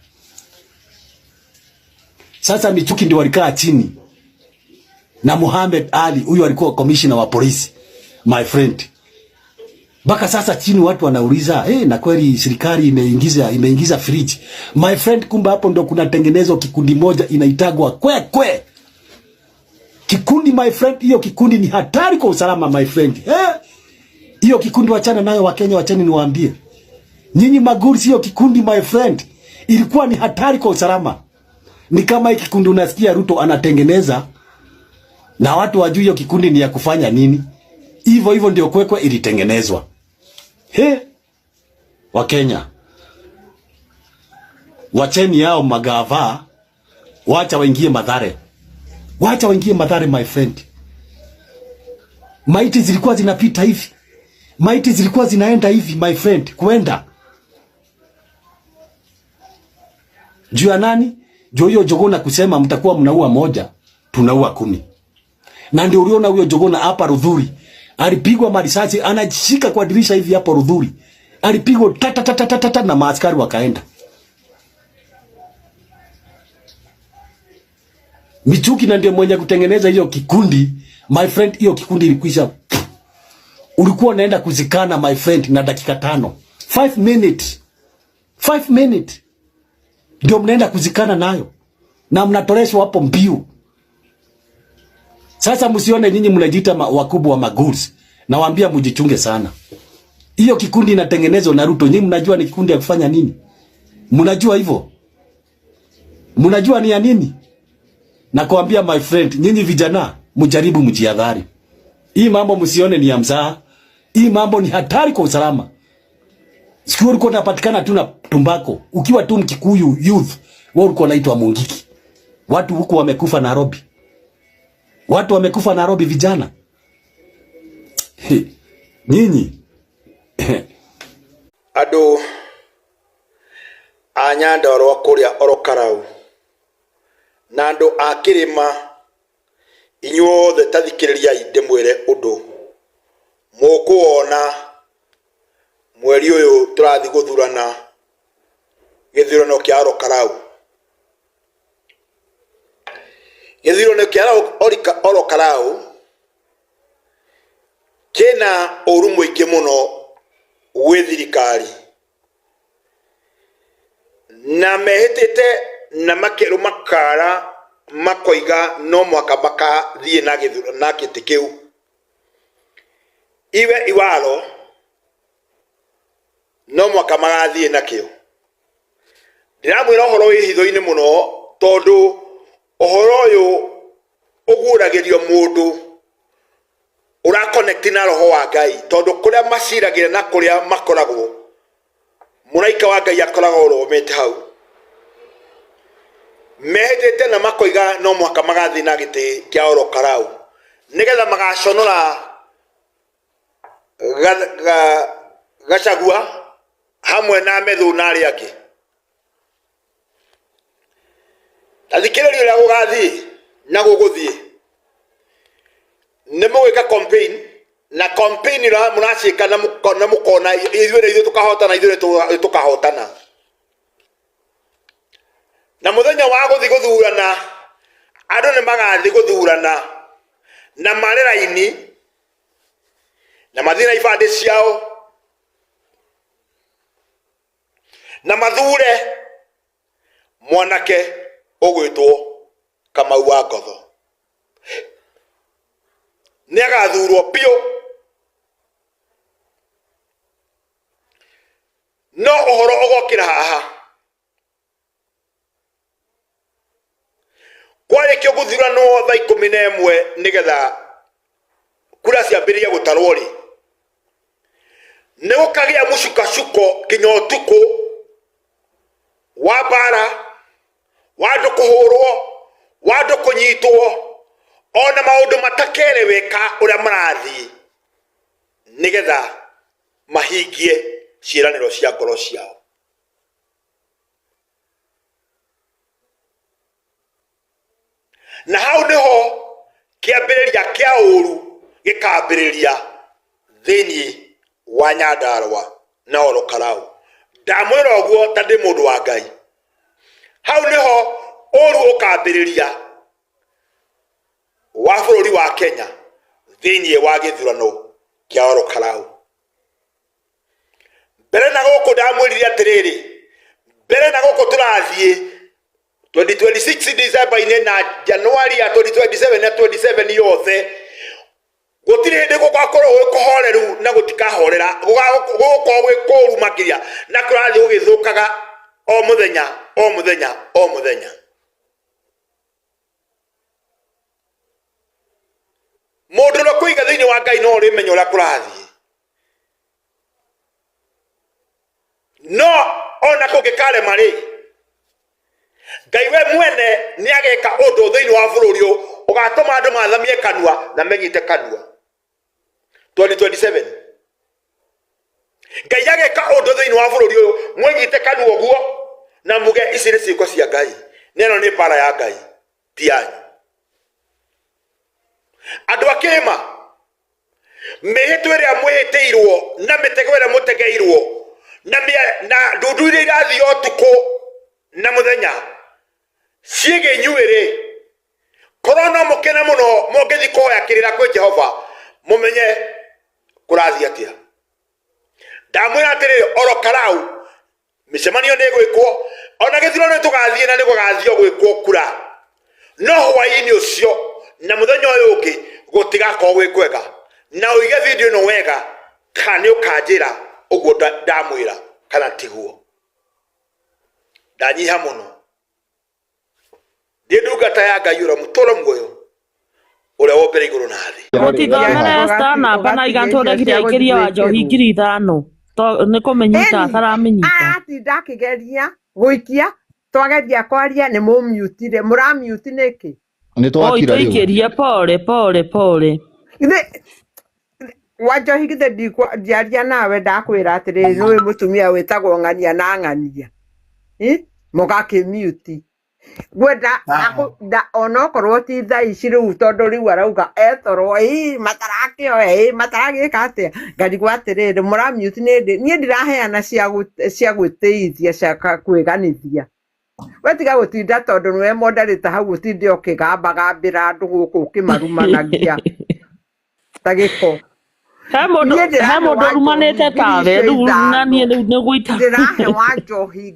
Sasa Michuki ndio walikaa chini na Muhammad Ali, huyu alikuwa commissioner wa polisi my friend. Mpaka sasa chini watu wanauliza, na kweli serikali imeingiza fridge. My friend, kumbe hapo ndo kunatengenezwa kikundi moja inaitagwa Kwekwe. Kikundi my friend, hiyo kikundi ni hatari kwa usalama my friend. Hiyo kikundi wachana nayo Wakenya, wacheni niwaambie. Nyinyi maguri, hiyo kikundi my friend ilikuwa ni hatari kwa usalama. Ni kama hiki kikundi unasikia Ruto anatengeneza na watu wajui hiyo kikundi ni ya kufanya nini. Hivyo hivyo ndio Kwekwe ilitengenezwa. Wakenya, wacheni yao magava, wacha waingie Mathare. Wacha waingie Mathare my friend. Maiti zilikuwa zinapita hivi. Maiti zilikuwa zinaenda hivi my friend, kwenda. Juu ya nani? Juu hiyo Njuguna kusema mtakuwa mnaua moja, tunaua 10. Na ndio uliona huyo Njuguna hapa Rudhuri alipigwa marisasi, anashika kwa dirisha hivi hapo Rudhuri, alipigwa tata tata tata tata na maaskari wakaenda. Michuki na ndio mwenye kutengeneza hiyo kikundi, my friend, hiyo kikundi ilikwisha. Ulikuwa unaenda kuzikana my friend na dakika 5. 5 minutes. 5 minutes. Ndio mnaenda kuzikana nayo. Na mnatoreshwa hapo mbiu. Sasa msione nyinyi mnajiita wakubwa wa maguls. Nawaambia mjichunge sana. Hiyo kikundi inatengenezwa na Ruto. Nyinyi mnajua ni kikundi ya kufanya nini? Mnajua hivyo? Mnajua ni ya nini? Nakwambia my friend, nyinyi vijana mjaribu mjihadhari. Hii mambo msione ni ya mzaha. Hii mambo ni hatari kwa usalama. Siku ulikuwa unapatikana tu na tumbako. Ukiwa tu Mkikuyu youth, wewe ulikuwa unaitwa Mungiki. Watu huku wamekufa Nairobi. Watu wamekufa Nairobi vijana. Nyinyi. Andũ a Nyandarua kũrĩa Orokarau na andũ a kĩrĩma inyuothe ta thikĩrĩriai ndĩmwĩre ũndũ mũkũwona mweri ũyũ tũrathiĩ gũthurana gĩthurano kĩa Orokarau. Gĩthurano kĩa Orokarau kĩna ũru mũingĩ mũno gwĩ thirikari na mehĩtĩte na makerũma kara makoiga no mũhaka makathiĩ na gĩthurano na kĩtĩ kĩu iwe iwaro no mũhaka magathiĩ nakĩo. Ndĩramwĩra ũhoro wĩ hitho-inĩ mũno tondũ ũhoro ũyũ ũguũragĩrio mũndũ ũra connect na roho wa Ngai tondũ kũrĩa maciragĩra na kũrĩa makoragwo mũraika wa Ngai akoragwo ũrũgamĩte hau. Mehĩtĩte na makoiga no mũhaka magathiĩ na gĩtĩ kĩa Orokarau nĩgetha magaconora Gachagua hamwe na Methu na arĩa angĩ. Ta thikĩrĩria ũrĩa gũgathiĩ na gũgũthiĩ. Nĩ mũgwĩka campaign na campaign mũraciĩka na mũkona ithuĩ nĩ ithuĩ tũkahotana, ithuĩ nĩ tũkahotana. Na mũthenya wa gũthiĩ gũthurana andũ nĩ magathiĩ gũthurana na marĩ raini na mathiĩ na ibandĩ ciao na mathure mwanake ũgwĩtwo Kamau wa Ngotho. Nĩ agathurwo biũ no ũhoro ũgokĩra haha kwarĩkio gũthuranwo thaa 11 nĩgetha kura ciambĩrĩrie gũtarwo rĩ nĩ gũkagĩa mũcukacuko nginya ũtukũ wa mbara wa andũ kũhũrwo wa andũ kũnyitwo ona maũndũ matakereweka ũrĩa marathiĩ nĩgetha mahingie ciĩranĩro cia ngoro ciao. Na hau nĩho kĩambĩrĩria kĩa ũru gĩkambĩrĩria thĩinĩ wa Nyandarua na Orokarau. Ndamwĩra ũguo ta ndĩ mũndũ wa Ngai. Hau nĩho ũru ũkambĩrĩria wa bũrũri wa Kenya thĩinĩ wa gĩthurano kĩa Orokarau. Mbere na gũkũ ndamwĩrire atĩrĩrĩ, mbere na gũkũ tũrathiĩ 2026 December-inĩ na January ya 2027 na 27 yothe gũtirĩ hĩndĩ gũgakorwo gwĩ kũhoreru na gũtikahorera, gũgũkorwo gwĩ kũũru makĩria na kũrathiĩ gũgĩthũkaga o mũthenya o mũthenya o mũthenya. Mũndũ ũrĩa ũkũiga thĩinĩ wa Ngai no ũrĩmenya ũrĩa kũrathiĩ. No ona kũngĩkarema rĩ, Ngai we mwene nĩ ageka ũndũ thĩinĩ wa bũrũri ũyũ ũgatũma andũ mathamie kanua na menyite kanua. 2027 Ngai ageka ũndũ thĩinĩ wa bũrũri ũyũ mwenyite kanua ũguo na muge ici nĩ ciĩko cia Ngai. Nĩ ĩno nĩ mbara ya Ngai ti yanyu. Andũ a kĩrĩma, mĩhĩtwa ĩrĩa mwĩhĩtĩirwo na mĩtego ĩrĩa mũtegeirwo na na ndundu iria irathiĩ ũtukũ na mũthenya ciĩgiĩ inyuĩ-rĩ, korwo no mũkene mũno mũngĩthiĩ kũhoya kĩrĩra kwĩ Jehova mũmenye kũrathiĩ atĩa. Ndamwĩra atĩrĩrĩ, oro karau mĩcemanio nĩ ĩgwĩkwo, ona gĩthurano nĩ tũgathiĩ na nĩ gũgathio gwĩkwo kura, no hwaĩ-inĩ ũcio na mũthenya ũyũ ũngĩ gũtigakorwo gwĩ kwega. Na ũige video ĩno wega, kana nĩ ũkanjĩra ũguo ndamwĩra kana tiguo. Ndanyiha mũno, ndĩ ndungata ya Ngai ũrĩa mũtũũro muoyo, ũrĩa wombire igũrũ na thĩ. Mũtithomere Esther namba na Ũgatiga icio igatũregire cia aikĩrie gũthiĩ wa njohi gwĩkĩrwo. 5,000 nĩ kũmĩnyita Ĩni, ataramĩnyita. Aratinda akĩgeria gũikia, twageria kwaria nĩ mũmiutire, mũramiuti nĩkĩ? Nĩ Oi twakira rĩu. tũikĩrie pole pole pole. Githĩ Wanjohi githĩ ndiaria nawe ndakwĩra atĩrĩrĩ nĩũĩ mũtumia wĩtagwo ng'ania na ng'ania, mũgakĩmiuti ngwenda onokorwo ti thaa ici rĩu tondũ rĩu arauga etoro ĩ matarakĩoya ĩ mataragĩka atĩa, ngarigwo atĩrĩrĩ mũramiuti nĩ niĩ ndiraheana cia gwĩtĩithia cia kwĩganithia. We tiga gũtinda tondũ nĩwe mondarĩte hau ũtinde ũkĩgambagambĩra andũ gũkũ ũkĩmarumanagia ta gĩko. He mũndũ Niĩ he ndĩrahe mũndũ Wanjohi ũrumanĩte ngiri tawe icio rĩu na niĩ ithano, rĩu nĩ gũita. ndĩrahe Wanjohi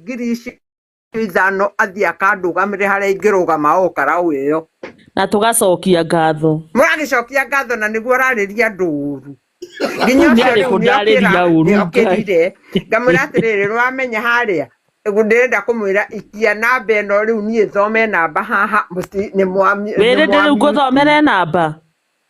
5,000 athiĩ akandũgamĩre harĩa ingĩrũgama o karau ĩyo. Na tũgacokia ngatho. Mũragĩcokia ngatho na nĩguo ũrarĩria andũ ũru. Nginya Rĩu nĩ ũcio rĩu arĩkũ ndarĩria ũru Ngai. nĩokĩrire ngamwĩra atĩrĩrĩ nĩwamenya harĩa ndĩrenda kũmwĩra ikia namba ĩno rĩu niĩ thome namba haha Wĩrĩ ndĩ rĩu ngũthomere namba.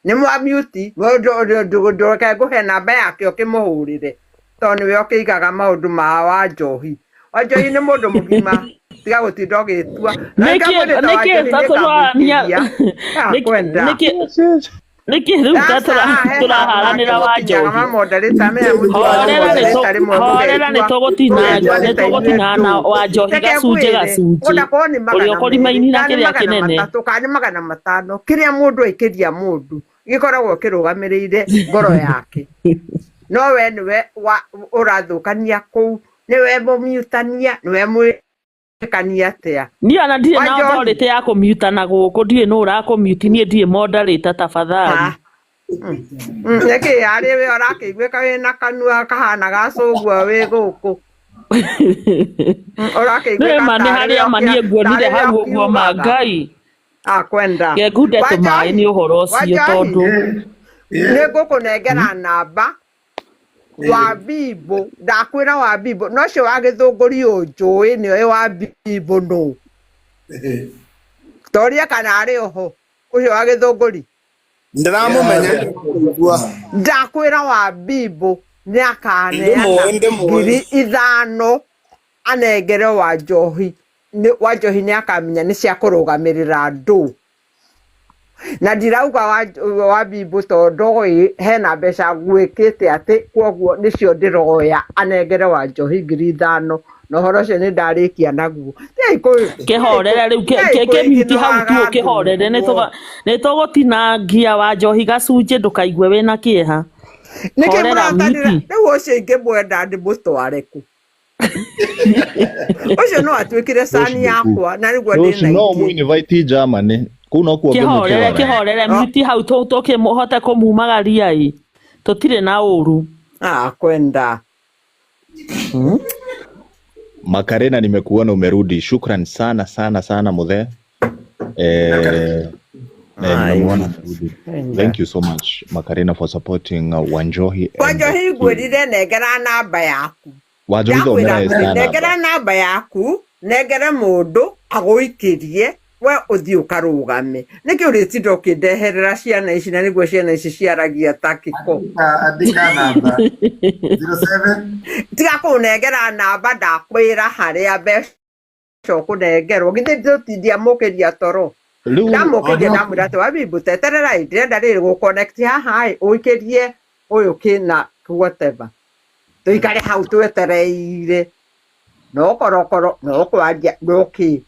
Nĩ mwamiuti ndũreke ngũhe namba yake ũkĩmũhũrĩre tondũ nĩwe ũkĩigaga maũndũ ma Wanjohi. Wanjohi nĩ mũndũ mũgima, tiga gũtinda ũgĩtua. Na Nĩkĩ ngamwĩrĩte nĩkĩ Wanjohi ta tũrarania nĩngamũikĩria akwenda. nĩkĩ nĩkĩ rĩu ta Aca haha he handũ tũraharanĩra hangĩ mũkinyaga Wanjohi. mamondarĩta menya mũtigaga Horera nĩ kũmondarĩta rĩmwe horera nĩ mũgetua tũgũtinanga mũgetua nĩ nĩ ta ithuĩ tũgũtinana ndũ. Wanjohi Reke gacunjĩ ngwĩre gacunjĩ ona korwo nĩ ũrĩa 200 ũkũrimaini na kana nĩ kĩrĩa magana kĩnene. matatũ kana nĩ 500 kĩrĩa mũndũ aikĩria mũndũ gĩkoragwo kĩrũgamĩrĩire ngoro yake. No we nĩwe ũrathũkania kũu, nĩwe mũmiutania, nĩwe mwĩkania atĩa. Niĩ ona ndirĩ na Wanjohi authority ya kũmiutana gũkũ ndirĩ nũ ũrakũmiuti niĩ ndirĩ moderator tafadhali. Nĩkĩ arĩ we ũrakĩiguĩka wĩna kanua kahana gacũgua wĩ gũkũ? Ũrakĩiguĩka Nĩ ma nĩ tarĩ we harĩa ma niĩ nguonire tarĩ we hau ũguo ma ũkiugaga. Ngai. Akwenda. Ngengunde tũmaĩ Wanjohi, nĩ ũhoro ũcio Wanjohi, tondũ nĩ ngũkũnengera namba wa Bimbo, ndakwĩra wa Bimbo, no ũcio wa gĩthũngũri ũnjũĩ nĩoĩ wa Bimbo nũ. Toria kana arĩ oho ũcio wa gĩthũngũri. Ndĩramũmenya Ndakwĩra wa Bimbo nĩ akaneana Ndĩmũĩ, ndĩmũĩ. 5,000 anengere Wanjohi. Wanjohi nĩ akamenya nĩ cia kũrũgamĩrĩra andũ. Na ndirauga wa Bimbo tondũ ĩ hena mbeca ngwĩkĩte atĩ kwoguo nĩcio ndĩroya anengere Wanjohi 5,000 na ũhoro ũcio nĩ ndarĩkia naguo. Kĩhorere rĩu kĩmiuti hau tu Tigai ũkĩhorere kũiginoaga nĩ tũgũtinangia Wanjohi gacunjĩ ndũkaigue wĩna kĩeha. Nĩkĩ Horera mũratanĩra miti. rĩu ũcio ingĩmwenda ndĩmũtware kũ? Ũcio no atuĩkire cani yakwa na nĩguo Rũci ndĩna no ingĩ. mũinvite Germany kũu nokuo Kĩhorere ngĩmũtwara. kĩhorere miti hau tũkĩhote kũmumagaria ĩ tũtirĩ na ũru. Akwenda. Makarena, nimekuona umerudi. Shukran sana sana sana muthe. Nimemuona amerudi. Thank you so much Makarena for supporting Wanjohi and the Wanjohi team. ngwĩrire nengera namba yaku. Wanjohi Ndakwĩra thomera Esther namba. nengera namba yaku, nengere mũndũ agũikĩrie we ũthiĩ ũkarũgame. Nĩkĩ ũrĩtinda ũkĩndeherera ciana ici na nĩguo ciana ici ciaragia ta kĩko? Andĩka namba 07 Tiga kũnengera namba ndakwĩra harĩa mbeca ũkũnengerwo. Githĩ tũtindiamũkĩria toro? Rĩu Ndamũkĩria ndamwĩra atĩ Wabimbo teterera ĩ ndĩrenda rĩrĩ gũ connect haha ĩ ũikĩrie ũyũ kĩna whatever. Tũikare hau twetereire no korokoro no kwaria no kĩ.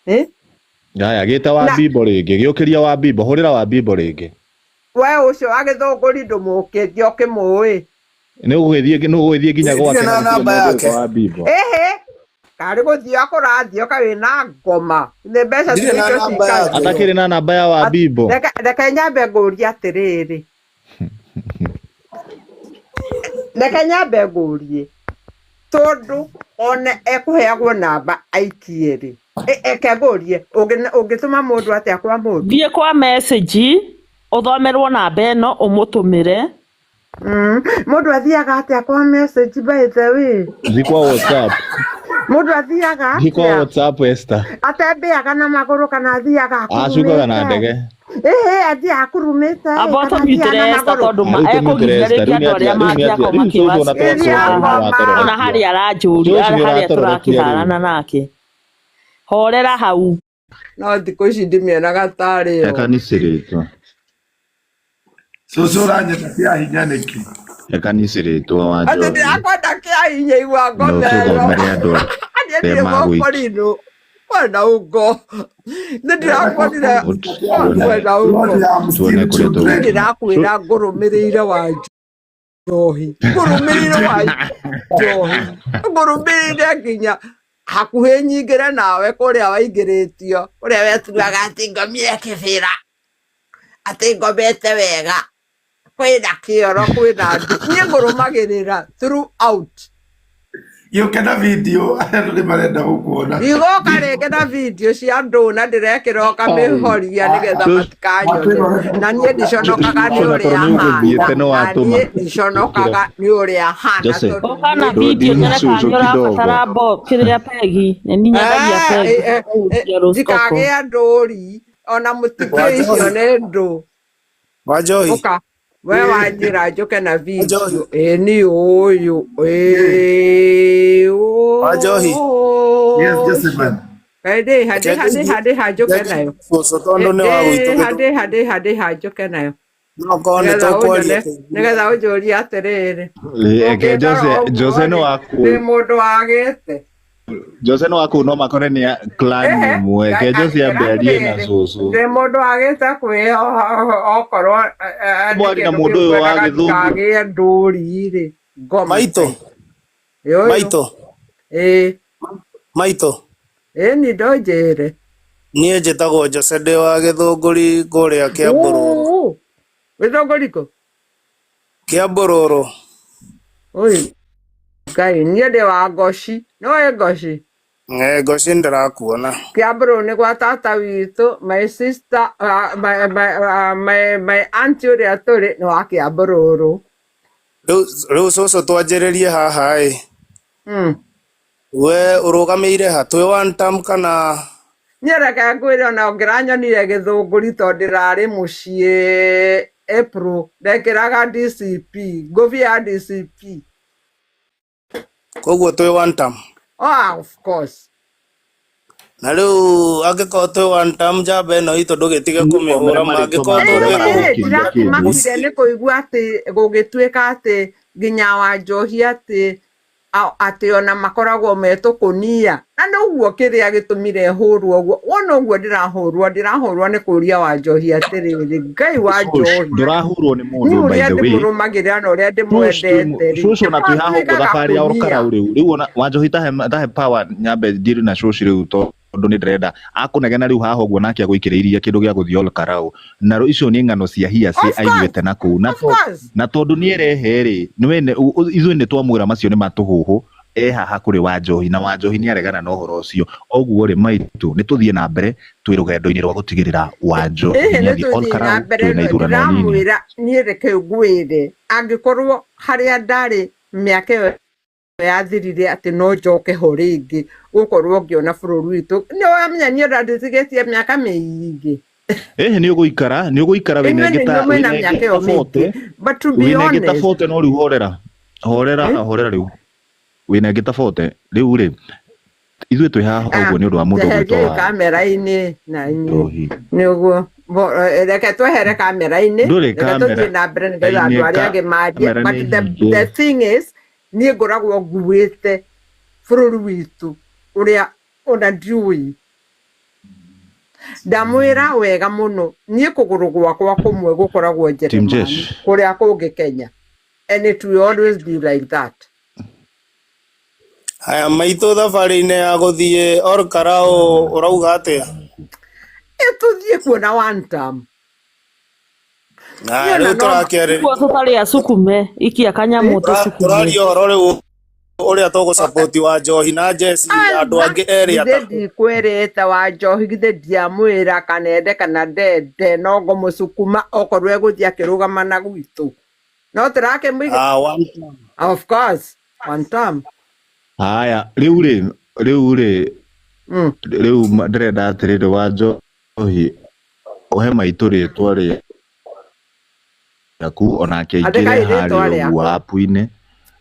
Eh? Haya gĩta wa Na bimbo rĩngĩ, gĩũkĩria wa bimbo, hũrĩra wa bimbo rĩngĩ. we ũcio wa gĩthũngũri ndũmũkĩtie ũkĩmũĩ. Nĩ ũgũgĩthiĩ nginya Ndirĩ gwake na na gũtirĩ namba mũndũ yake. ũgwĩtwo wa bimbo. Ĩhĩ, karĩ gũthiĩ kũrathiĩ ũkarĩ na ngoma. Nĩ mbeca Ndirĩ na nĩcio namba cikara. yake. Atakĩrĩ na namba ya wa bimbo. Reke nyambe ngũrie atĩrĩrĩ. Reke nyambe ngũrie. Tondũ ona ekũheagwo namba aikie rĩ. Eke ngũrie, ũngĩtũma mũndũ atĩa kwa mũndũ? Thiĩ kwa message ũthomerwo namba ĩno ũmũtũmĩre. Mũndũ athiaga atĩa kwa message by the way? Thiĩ kwa WhatsApp. Mũndũ athiaga Thiĩ kwa atĩa? WhatsApp Esther. Atembeaga na magũrũ kana athiaga Acukaga na akurumĩte? ndege. Ĩhĩ, athiaga akurumĩte ĩ, Amba kana athiaga ũtũmutĩre na Esther magũrũ? tondũ Rĩu tũmutĩre ekũgiria Esther, rĩngĩ rĩu nĩ andũ arĩa atĩa, rĩu nĩ atĩa, mangĩakorwo rĩu cũcũ ona makĩmacikia. twacũcũ Ĩthiaga rĩu nĩ Ona watororekia. harĩa aranjũria, Cũcũ nĩ harĩa ũratororekia rĩu. tũrakĩharana nake. Horera hau. No thikũ ici ndimĩonaga tarĩ yo. Ekanicĩrĩtwo. Cũcũ ũranyenda kĩa hinya nĩkĩ? Ekanicĩrĩtwo wa Atĩ Njohi. ndĩrakwenda kĩa hinya igua Na ngoma ĩyo. ũtũthomere andũ Niĩ arĩa ndirĩ magũikia. mũkũrinũ. Kwenda ũko. Nĩ ndĩrakuonire Tuone kwenda ũko. Lord, I am tuone still kũrĩa children. Niĩ ndĩrakwĩra ngũrũmĩrĩire wa njohi. Ngũrũmĩrĩire wa njohi. Ngũrũmĩrĩire nginya hakuhĩ nyingĩre nawe kũrĩa waingĩrĩtio. Kũrĩa wetuaga atĩ ngomire kĩbĩra. Atĩ ngomete wega. Kwĩna kĩoro kwĩna ndũ. Niĩ ngũrũmagĩrĩra throughout. Gĩũke na video, andũ nĩ marenda gũkuona. Igoka rĩngĩ na video cia ndũ na ndĩrekĩra ũkamĩhoria nĩgetha matikanyone. Na niĩ ndiconokaga nĩ Cũcũ na ũrĩa tondũ nĩ hana. ũgũthiĩte nĩ Na watũma. niĩ ndiconokaga nĩ ũrĩa hana Jose, tondũ Ũka na niĩ video ndũndini nyone kana cũcũ nĩ kidogo. ũrabatara mbo kĩrĩa pegi. Nĩ niĩ nyendagia pegi. Cia rose coco. ndikagĩa ndũri ona mũtikĩĩ icio Wanjohi. nĩ ndũ. Wanjohi. Ũka we wanjĩra njũke na video Wanjohi. ĩ ni ũyũ ĩ Wanjohi. Yes, ũcio. Joseph. Kaĩ ndĩha Reke ndĩha ndĩha ngũigue ndĩha njũke reke nayo. cũcũ tondũ nĩ wa gwitũ Ndĩha gĩthũngũ. ndĩha ndĩha ndĩha njũke nayo. No korwo nĩ Nĩgetha tũkwaria ũnyone tũigue. nĩgetha ũnjũrie atĩrĩrĩ. Eke Ũngĩndora Jose, ũguo Jose nĩ rĩ, waku. ndĩ mũndũ wagĩte. Jose nĩ waku no makore nĩ a clan Ehe, ĩmwe. Ke Jose ambe arie na atĩrĩrĩ, cũcũ. ndĩ mũndũ wagĩte kwĩoha okorwo nĩ Mwari na kĩndũ mũndũ kĩu ũyũ wa ngwendaga gĩthũngũ. ndikagĩe ndũri rĩ, ngoma. Maitũ. Ĩ ũyũ. Maitũ. Ĩ, Maitũ. ĩ ni ndũnjĩre. Niĩ njĩtagwo Jose ndĩ wa gĩthũngũri kũrĩa Kĩambururu. Uu, gĩthũngũri kũ? Kĩambururu. Ũi, Ngai, niĩ ndĩ wa Ngoci. Nĩũĩ Ngoci? Eh, Ngoci ndĩrakuona. Kĩamburu nĩ gwa tata witũ, my sister, my auntie ũrĩa tũrĩ nĩ wa Kĩambururu. Rĩu cũcũ twanjĩrĩrie haha ĩ. We ũrũgamĩire ha? Twĩ one term kana Niĩ reke ngwĩre ona ũngĩranyonire gĩthũngũri tondũ ndĩrarĩ mũciĩ April, ndekĩraga DCP, ngũbia ya DCP. Koguo twĩ one term? Oh, of course. Na rĩu angĩkorwo twĩ one term njamba ĩno itũ ndũgĩtige Thomera kũmĩhũra marĩtwa mangĩkorwo ma andũ arĩa tũgĩkũ maragũkĩria kĩndũ. Ndĩrakĩmakire nĩ kũigua atĩ gũgĩtuĩka atĩ nginya Wanjohi atĩ atĩ ona makoragwo metũkũnia na nĩguo kĩrĩa gĩtũmire hũrwo ũguo wona ũguo ndĩrahũrwo nĩ kũria Wanjohi atĩrĩrĩ Ngai Cũcũ, Wanjohi ndũrahũrwo nĩ niĩ mũndũ by ũrĩa the way. ndĩmũrũmagĩrĩra na ũrĩa Cũcũ ndĩmwendete rĩ cũcũ ona twĩ haha ũguo nĩmwatuĩka thabarĩ ya gakũnia Olkalau rĩu. Rĩu ona Wanjohi tahe power nyambe ndire na cũcũ rĩu tondũ nĩ ndĩrenda akũnegena rĩu haha ũguo nake agũikĩrĩirie kĩndũ gĩa gũthiĩ Olkalau. Na icio nĩ ng'ano cia hearsay of course aiguĩte na kũu. Of course. Na tondũ nĩ erehe rĩ, nĩwe ithuĩ nĩ twamwĩra macio nĩ matũhũhũ e haha kũrĩ Wanjohi na Wanjohi nĩ aregana na ũhoro ũcio. Ũguo rĩ maitũ nĩ tũthiĩ na mbere twĩ rũgendo-inĩ rwa gũtigĩrĩra Wanjohi ĩhĩ nĩ nĩ athiĩ tũthiĩ na Olkalau mbere twĩna ithurano nini. ndĩramwĩra niĩ reke ngwĩre angĩkorwo harĩa ndarĩ mĩaka ĩyo yathirire atĩ no njoke ho rĩngĩ gũkorwo ngĩona bũrũri witũ nĩ wamenya niĩ ona nditigĩtie mĩaka mĩingĩ Ĩhĩ nĩ ũgũikara nĩ ũgũikara wĩna inyuĩ ĩngĩ nĩ ta inyuĩ mwĩna wĩna ĩngĩ mĩaka ta ĩyo mĩingĩ 40 but to be wĩna ĩngĩ ta honest 40 no rĩu horera horera eh? horera rĩu wĩna ĩngĩ ta 40 rĩu rĩ ithuĩ twĩ haha Ah, ũguo nĩ ũndũ wa mũndũ ũgwĩtwo njeheriai wa kamera-inĩ na inyuĩ Njohi. nĩ ũguo reke twehere kamera-inĩ Ndũrĩ reke tũthiĩ na mbere nĩgetha kamera-inĩ andũ arĩa angĩ marie kamera but nĩ the hinge thing is niĩ ngoragwo nguĩte bũrũri witũ ũrĩa ona ndiũĩ Ndamwĩra wega mũno, niĩ kũgũrũ gwakwa kũmwe gũkoragwo Team Njeremani, Jesh. kũrĩa kũngĩ Kenya, and it will always be like that. Haya maitũ thabarĩ-inĩ ya gũthiĩ Olkalau ũrauga atĩa? Ĩtũthiĩ kuona one term. Na Niĩ rĩu ona no tũrakĩarĩria Nĩguo tũtarĩ asukume ikia kanyamũ tũsukume. tũraria ũhoro rĩu ũrĩa tũgũcapoti wa Njohi na Jesse andũ angĩ erĩ Githĩ atatũ. ndikwĩrĩte wa Njohi, githĩ ndiamwĩra kana ende kana ndende, no ngũmũcukuma okorwo egũthiĩ akĩrũgama na gwitũ, no tũrakĩmũiga. Ah, one term. Of course, one term. Haya, rĩu rĩ, rĩu rĩ, rĩu ndĩrenda atĩrĩrĩ wa Njohi ũhe maitũ rĩtwa rĩaku onake aingĩre Andĩkai rĩtwa harĩa ũguo rĩakwa. apu-inĩ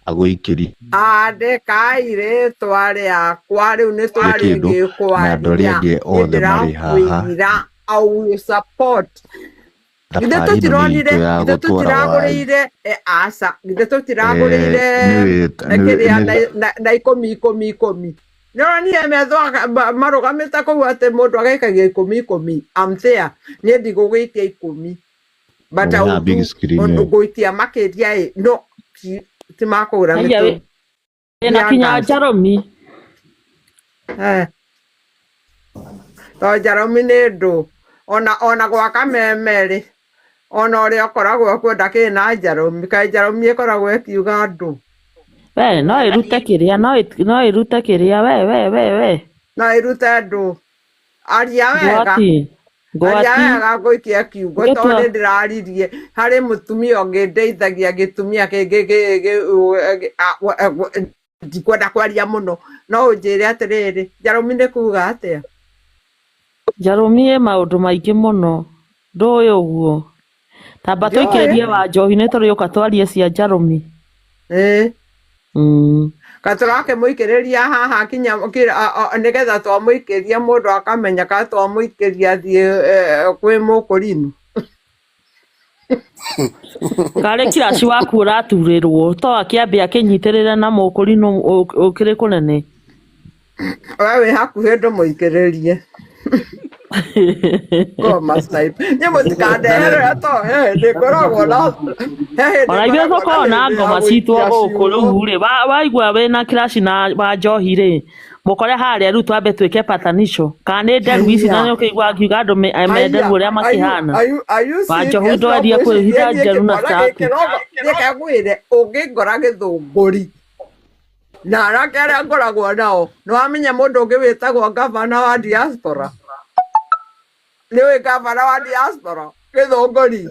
agũikĩrie Andĩkai rĩtwa rĩakwa rĩu nĩ kĩndũ twarĩngĩ na andũ arĩa kwaria, angĩ niĩ othe marĩ haha. ndĩrakwĩra I will support. Githĩ Thabarĩ ĩno nĩ itũ tũtironire, ya githĩ gũtwara wai. tũtiragũrĩire, aca, githĩ tũtiragũrĩire Nĩ kĩrĩa na ikũmi ikũmi ikũmi, nĩũronire metho marũgamĩte kũu atĩ mũndũ agaikagia ikũmi ikũmi. I'm there, niĩ ndigũgĩikia 10, but I haha will big do screen ĩyo. ngũikia makĩria ĩ, no ti makũgũra Haiya mĩtũngi wĩna ya kinya gas. njaromi. To njaromi nĩ ndũ ona gwa kameme rĩ, ona ũrĩa ũkoragwo kuo ndakĩrĩ na njaromi, kaĩ njaromi ĩkoragwo ĩkiuga ndũ? We no ĩrute kĩrĩa, no ĩrute kĩrĩa, we we we we. No ĩrute ndũ? Aria wega. Ngwati. Aria Ngwati. wega ngũikie kiugo tondũ Ngĩtua. nĩ ndĩraririe harĩ mũtumia ũngĩ ndeithagia gĩtumia kĩngĩ ndikwenda kwaria mũno, no ũnjĩre atĩrĩrĩ, njaromi nĩ kuga atĩa? Njarũmi ĩ maũndũ maingĩ mũno, ndũĩ ũguo. Tamba Ndiũĩ. tũikĩrĩrie wa Njohi nĩ tũrĩũka twarie cia njarũmi. Ĩĩ. Katũrakĩmũikĩrĩria haha kinya nĩgetha twamũikĩria mũndũ akamenya ka twamũikĩria athiĩ kwĩ mũkũrinũ. Karĩ kiraci waku ũraturĩrwo to akĩambe akĩnyitĩrĩre na mũkũrinũ ũkĩrĩ kũnene. We wĩ hakuhĩ ndũmũikĩrĩrie. Ngoma snipe. Niĩ mũtikandeherere to he hĩndĩ ngoragwo na he hĩndĩ Ona ithuĩ ngoragwo na tũkoragwo na hĩndĩ ya ngoma citũ gũikia gũkũ ciugo. rĩu rĩ, waigua wĩna kiraci na wa Njohi rĩ, mũkore harĩa rĩu twambe twĩke patanisho kana nĩ nderu ici na Haiya. nĩ ũkĩigua akiuga andũ me nderu Haiya. ũrĩa Are you makĩhana. are you are you Wa Njohi serious? No ndwendie ngwĩcirie kwĩhitha niĩ njeru na kĩmwana staku. gĩkĩ no niĩ kengwĩre ũngĩngora gĩthũngũri na anake arĩa ngoragwo nao, nĩ wamenya mũndũ ũngĩ wĩtagwo gavana wa diaspora? Nĩũĩ gavana wa diaspora gĩthũngũri?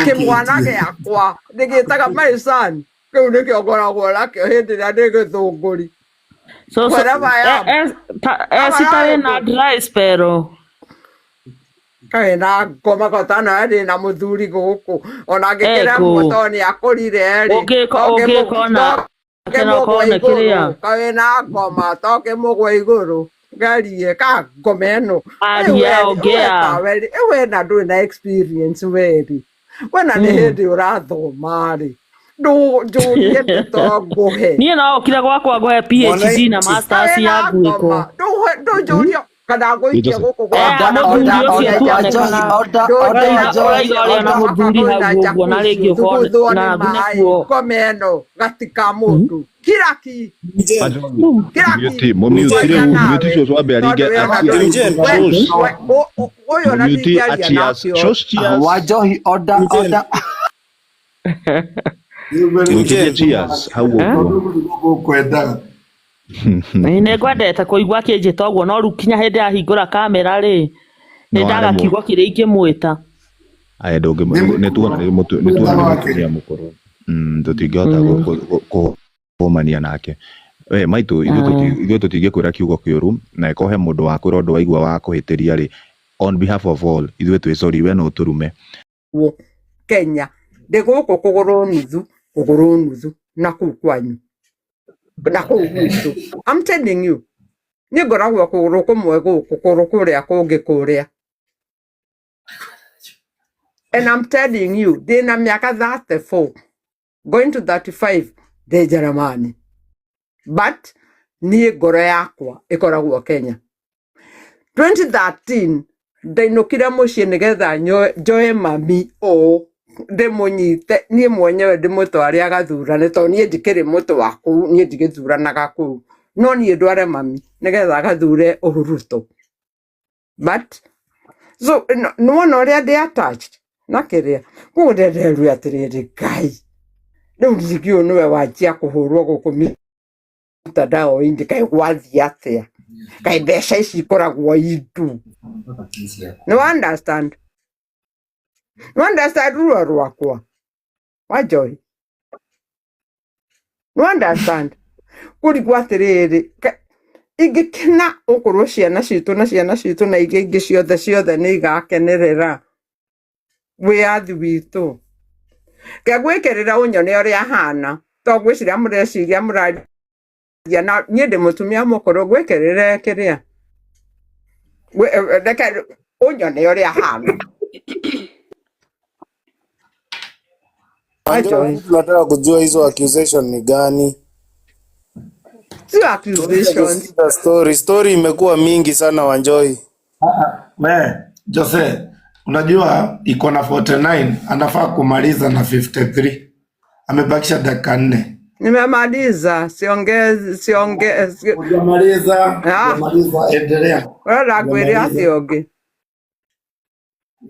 Kĩmwana gĩakwa ndĩgĩtaga my son, kĩu nĩkĩo ngoragwo nakĩo hĩndĩ ĩrĩa ndĩ gĩthũngũri. So, so, Wherever I am. Esita Gavana wĩna wĩkũ? dry spell. Kaĩ na ngoma kotana ndĩ na mũthuri gũkũ, ona angĩkĩremwo Ekũ. tondũ nĩ akũrire rĩ, Ũngĩkona tokĩmũgwa kone igũrũ, kĩrĩa. kaĩ na ngoma tokĩmũgwa igũrũ ngarie ka ngoma ĩno. Aria ongea. We na ndũrĩ na experience weri, we na nĩ hĩndĩ ũrathoma rĩ, ndũnjũrie ndeto ngũhe. Niĩ no ũkire gwakwa ngũhe PhD na masters Kaĩ ya na nguĩko. ngoma ndũnjũrio kana ngũikie gũkũ gwakwa na Mũthuri ũcio kũina tuonekana ũraiga ũrĩa na mũthuri hau ũguo na rĩngĩ thuguthwo ũkona nĩ na maĩ nĩkuo. ngoma ĩno gatika mũndũ kiraki Mũmute, mũmute rĩu, mũmute cũcũ ambe aringe tondũ we ona achia. ndũrĩ Shush. ũyũ ona Mũmute ndingĩaria achia. nake. Shush cheers. Wanjohi order order. Mũikirie cheers hau ũguo. Nĩ ngwendete kũigua akĩnjĩta ũguo no rĩu kinya hĩndĩ ahingũra kamera rĩ, nĩ No ndaga aremwo. kiugo kĩrĩa ingĩmwĩta. Aya ndũngĩ nĩ tuona nĩ mũtumia mũkũrũ. Tũtingĩhota kũhũmania nake. We maitũ, ithuĩ tũtingĩkwĩra kiugo kĩũru, na ĩkorwo he mũndũ wakwĩra ũndũ waigua wa kũhĩtĩria rĩ, on behalf of all ithuĩ twĩ sorry, we no ũtũrume. Kenya ndĩ gũkũ kũgũrũ nuthu kũgũrũ nuthu na kũu kwanyu na kũu gwitũ. I'm telling you, niĩ ngoragwo kũgũrũ kũmwe gũkũ, kũgũrũ kũrĩa kũngĩ kũrĩa, and I'm telling you, ndĩna mĩaka 34 going to 35, ndĩ Njeremani, but niĩ ngoro yakwa ĩkoragwo Kenya. 2013 ndainũkire mũciĩ nĩgetha njoe mami ũũ ndĩmũnyite niĩ mwenyewe ndĩmũtware agathurane tondũ niĩ ndikĩrĩ mũtũ wa kũu, niĩ ndigĩthuranaga kũu, no niĩ ndware mami nĩgetha agathure Ũhuruto. But so nĩwona ũrĩa ndĩ attached na kĩrĩa koguo ndenderue atĩrĩrĩ, Ngai, rĩu rigi ũyũ nĩwe wanjia kũhũrwo gũkũ mitandao-inĩ, kaĩ gwathiĩ atĩa, kaĩ mbeca ici ikoragwo indu. Nĩ understand, nĩ understand ruo rwakwa wa Njohi, nĩ understand kũrigwo atĩrĩrĩ, ingĩkena okorwo ciana citũ na ciana citũ na ingĩ ingĩ ciothe ciothe nĩ igakenerera wĩyathi witũ. Ngegwĩkĩrĩra ũnyone ũrĩa hana, to ngwĩciria mũreciria mũraria na niĩ ndĩ mũtumia mũkũrũ, ngwĩkĩrĩre kĩrĩa reke ũnyone ũrĩa hana. Wanjohi, tunataka kujua hizo accusation ni gani? Sio Tunataka accusations. kusikiza story. Story imekuwa mingi sana Wanjohi. We, Jose, unajua iko na 49 anafaa kumaliza na 53. Amebakisha dakika 4. Nimemaliza, siongezi, siongezi. Hujamaliza, Ah, hujamaliza, endelea. wewe ngwĩre Hujamaliza. atĩa ũngĩ?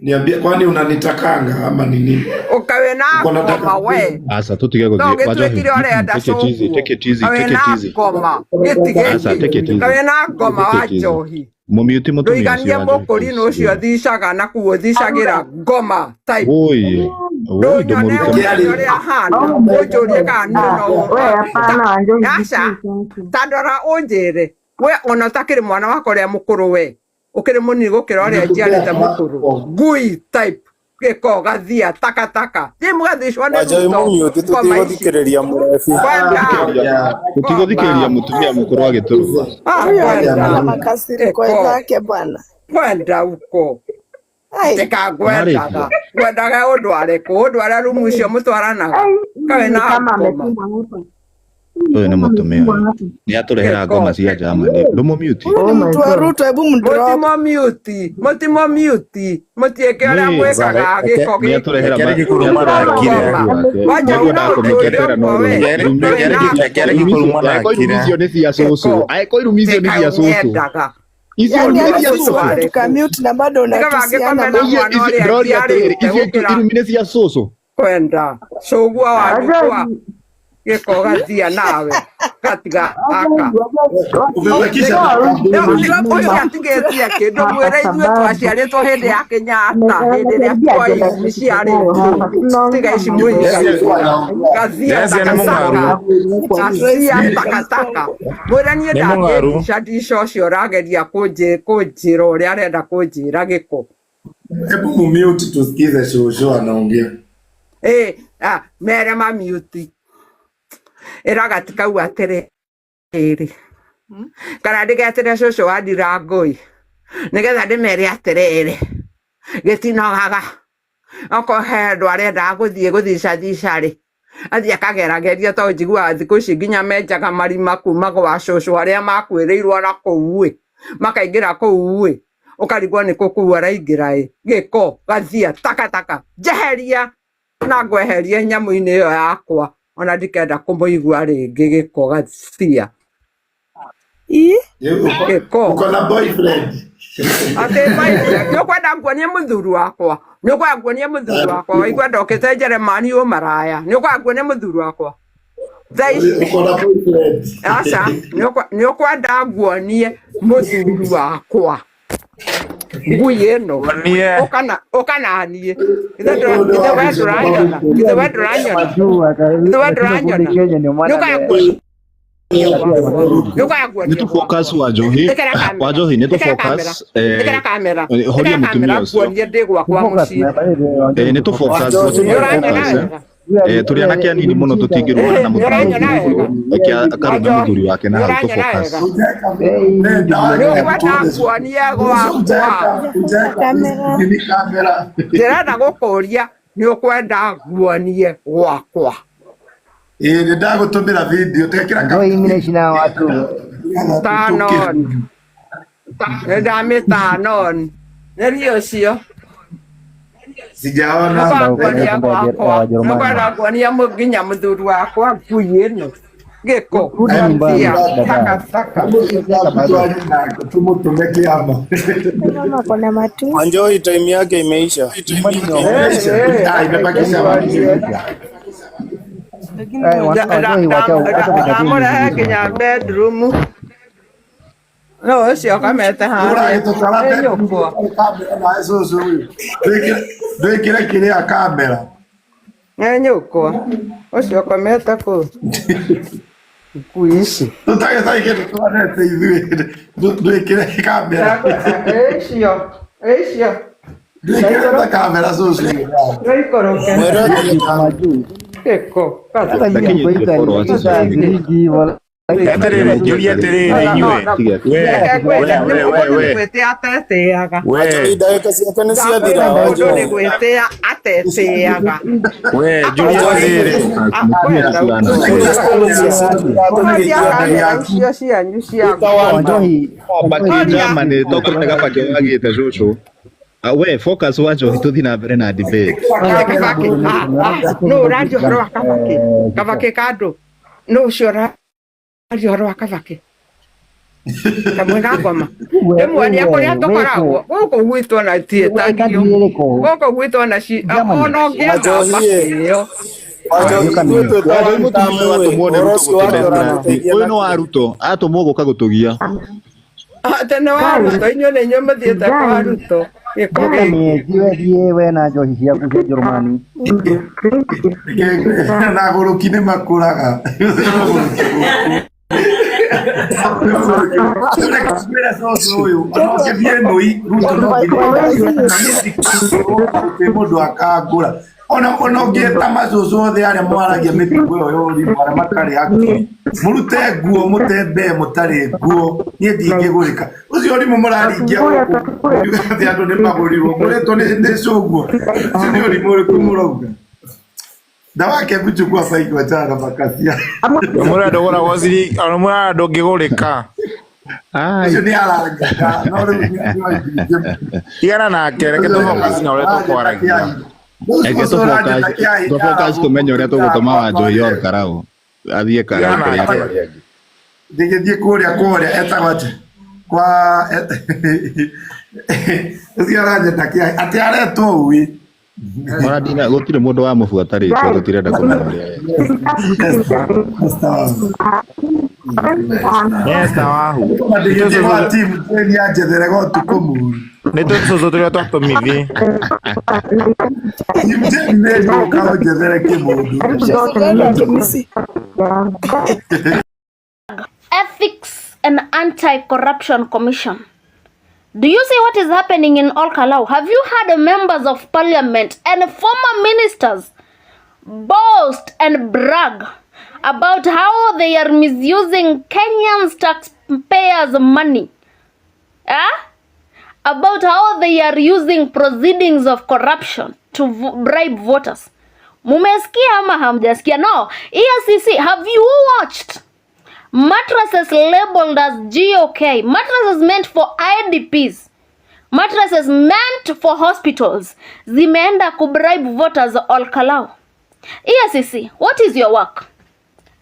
Niambie, kwani unanitakanga ama ni nini? Ũkawe na Uko na ngoma dakika we. Aca tutige No guthie Wanjohi. gĩtuĩkire ũrenda Take it easy, cũguo. take it easy, Kawe take it na easy. ngoma gĩtige Aca take it easy. kawe na ngoma Take wa it easy. njohi. Mũmute mũtumia ũcio Ndũiganie Wanjohi mũkũrinũ please. ũcio thicaga na kuo thicagĩra ngoma type. Woi, woi Ndũnyone ndũmũrute ũnyone ũrĩa ahana, ũnjũrie kana niĩ no We hapana, Wanjohi, aca ta ndora ũnjĩre we ona ũtakĩrĩ mwana wakwa ũrĩa mũkũrũ, we ũkĩrĩ mũnini gũkĩra ũrĩa njiarĩte mũkũrũ, ngui type gĩko gathia takataka thiĩ mũgathicwo nĩ Wanjohi Ruto mũmute ngoma ici tũtigũthikĩrĩria mũrebi. kwenda Tũtigũthikĩrĩria mũtumia mũkũrũ agĩtũruma. Huyo kwenda alikuwa na makasiriko gĩko zake bwana. kwenda uko Ai, tika ngwendaga Marĩkia. ngwendaga ũndware kũ ũndware rumu icio mũtwaranaga ai, kawe hii ni na kama ngoma ametumwa hapa. Ũyũ nĩ mũtumia Ametumwa ũyũ. hapa. Nĩ atũrehera gĩko ngoma cia Germany. Ndũmũmute. Huyu ni mtu wa Ruto, hebu mdrop. mũtimo mute mũtimo mute mũtiĩke ũrĩa Nĩ mwĩkaga gĩko nĩ gĩkĩ atũrehera Reke nĩ Gĩkũrũ atũrehera marakire. mũthuri wake. Wanjohi Nĩngwenda no kũmũke ũnjũrie twĩra no ũguo we Reke irumi ndũrĩ na reke irumi Gĩkũrũ icio angĩkorwo irumi marakire. icio nĩ cia cũcũ, gĩko angĩkorwo irumi icio nĩ tika cia cũcũ, ũnyendaga icio Yaani nĩ hata cia sisi cũcũ. wote ũndware kũ tukamute na bado nĩkaba unatusiana angĩkomena mama. Icio mwana icio ũrĩa ndĩroria atĩrĩrĩ, njiarĩte icio gũkĩra irumi nĩ cia cũcũ. kwenda cũguo wa nyũkwa gĩko gathia nawe gatiga aka Umebakisha dakika 2. ũcio atigĩtie kĩndũ mwĩre ithuĩ twaciarĩtwo hĩndĩ ya Kenyatta hĩndĩ ĩrĩa tuoĩ irumi ciarĩtwo tiga ici mwĩigagĩra gathia Jesse nĩ takataka mũng'aru. gathia takataka mwĩre niĩ Nĩ mũng'aru. ndangĩndica ndica ũcio ũrageria kũnjĩra ũrĩa arenda kũnjĩra gĩko. Hebu mumute tusikize shushu anaongea. Ĩ, ah, mere mamiuti ĩraga ti kau atĩrĩrĩ kana ndĩgetĩre cũcũ wa ndirangũi nĩgetha ndĩmere atĩrĩrĩ gĩtinogaga okorwo he handũ arendaga gũthiĩ gũthica-thica rĩ athiĩ akagerageria tondũ njiguaga thikũ ici nginya menjaga marima kuma gwa cũcũ arĩa makuĩrĩirwo na kũu ĩ makaingĩra kũu ĩ ũkarigwo nĩ kũ kũu araingĩra ĩ gĩko gathia takataka njeheria na ngweherie nyamũ-inĩ ĩyo yakwa ona ndikenda kũmũigua rĩngĩ gĩko gathia Ii, gĩko Uko na boyfriend? atĩ boyfriend nĩ ũkwenda nguonie mũthuri wakwa nĩ ũkwenda nguonie mũthuri wakwa waigua ndokĩte Jeremani ũ maraya nĩ ũkwenda nguonie mũthuri wakwa thaa ici Uko na boyfriend? aca nĩ ũkwenda nguonie mũthuri wakwa ngui ĩno Wonie. ũka naniĩ githĩ we ndũranyona githĩ we ndũranyona githĩ we ndũranyona nĩ ũkwenda nguonie gwakwa nĩ ũkwenda Nĩ nguonie tũ focus gwakwa Wanjohi, ĩkĩra kamera Wanjohi nĩ tũ ĩkĩra kamera focus ĩkĩra kamera horia ĩkĩra mũtumia kamera ũcio. nguonie ndĩ gwakwa mũciĩ. Nĩ tũ focus, Wanjohi Nĩ mũtumia ũranyona focus. wega Tũrĩ anake anini mũno tũtingĩrũana na nĩ mũtumia ũranyona ũcio wega mũkũrũ. Reke akarume Wanjohi mũthuri wake na nĩ hau tũ ũranyona focus. wega nĩ ũkwenda nguonie gwakwa kamera. ndĩrenda gũkũria nĩ ũkwenda nguonie gwakwa Ĩĩ nĩ ndagũtũmĩra video tekĩra tanon Ndamĩtanon nĩ niĩ ũcio. Sijaona. Nĩngwakuonia gwakwa, nĩngwenda kuonia nginya mũthuri wakwa ngui ĩno gĩko tia takataka. Tumutume kiama. Mama kona matusi. Wanjohi time yake imeisha. Imeisha. Ah, imebakisha Ndamũrehe nginya bedroom no ũcio kamete harĩa Ũragĩtũkara nĩ nyũkwa. Cũcũ ũyũ. Ndwĩkĩre kĩrĩa kamera. Nĩ nyũkwa ũcio komete kũu ngui ici. Tũtagĩtai kĩndũ twanete ithuĩ. Ndwĩkĩre kamera. Icio icio Ndwĩkĩre ta kamera cũcũ. Nĩikũrũke gĩko. Atiriri, njũrie atiriri inyuĩ. We, we, we, we. Gwĩtĩa atetĩaga. Wanjohi ndagĩka ciake nĩ ciathira. Mũndũ nĩ Wanjohi. gwĩtĩa atetĩaga. We, njũrie atiriri. Kamera icio cianyu cia Baki Germany tokũrĩ gabaki wagĩte cũcũ. Ah, we focus Wanjohi tũthiĩ na mbere na debate. Kabaki no ũraria ũhoro wa Kabaki Kabaki kandũ no ũcio ũraria ũhoro wa Kabaki kamwe ga ngoma ndĩmuonia kũrĩa tũkoragwo gũkũ gwitũ ona tiĩtagio gũkũ gwitũ ona ona ũngĩethamba Wanjohi ĩyo. Wanjohi ithuĩ twĩta Wanjohi one mũtumia term ũyũ atũmwo nĩ ũhoro Ruto ũcio wake gũtũmethera. ũramũteithia Ũyũ no nakĩ? wa Ruto atũmwo gũka gũtũgia. Atĩ nĩ wa Ruto inyuĩ nĩ inyuĩ mũthiĩte kwa Ruto gĩko gĩkĩ. Wethiĩ we na njohi ciaku cia Njerumani. Na agũrũki nĩ makũraga. Reke cũcũ ũyũ ona ũngĩthiĩ nũi Ruto no nginya mũndũ akangũra ona ona ũngĩeta macũcũ othe arĩa mwaragia mĩtugo ĩyo ya ũrimũ arĩa matarĩ hakiri mũrute nguo mũtembee mũtarĩ nguo niĩ ndingĩgũrĩka ũcio ũrimũ mũraringia gũkũ mũkiuga atĩ andũ nĩ magũrirwo mũrĩtwo nĩ cũguo ũcio nĩ ũrimũ ũrĩkũ mũrauga ndawake kuchukua faiki wachana na makasia. Mũrenda ũgũragwo ciringi, ona mũrenda ndũngĩgũrĩka. Ũcio nĩ arangaga no rĩu Tigana nake, reke tũfocus na ũrĩa tũkwaragia. Reke tũfocus tũmenye ũrĩa tũgũtũma Wanjohi Ol Kalou athiĩ Karau Tigana kũrĩa nake. andũ arĩa angĩ. Ndĩgĩthiĩ kũrĩa kũrĩa etagwo atĩ kwa ũcio aranyenda kĩa atĩ aretwo ũĩ. Ona ndina gũtirĩ mũndũ wamũbuata rĩtwa tũtirenda kũmenya ũrĩa Esther Wahu. Ndĩgĩthiĩ gwa timu treni anjetherega ũtukũ mũru. Nĩ tũcũcũ tũrĩa twatũmithi. Timu treni nĩ ngũka ũnjethere kĩmũndũ. Ethics and Anti-Corruption Commission. Do you see what is happening in Ol Kalou? Have you heard members of parliament and former ministers boast and brag about how they are misusing Kenyans' taxpayers' money? Eh? About how they are using proceedings of corruption to bribe voters. Mumesikia ama hamjasikia? No. EACC, have you watched mattresses labeled as GOK, mattresses meant for IDPs, mattresses meant for hospitals, zimeenda kubribe voters Ol Kalou? EACC, what is your work?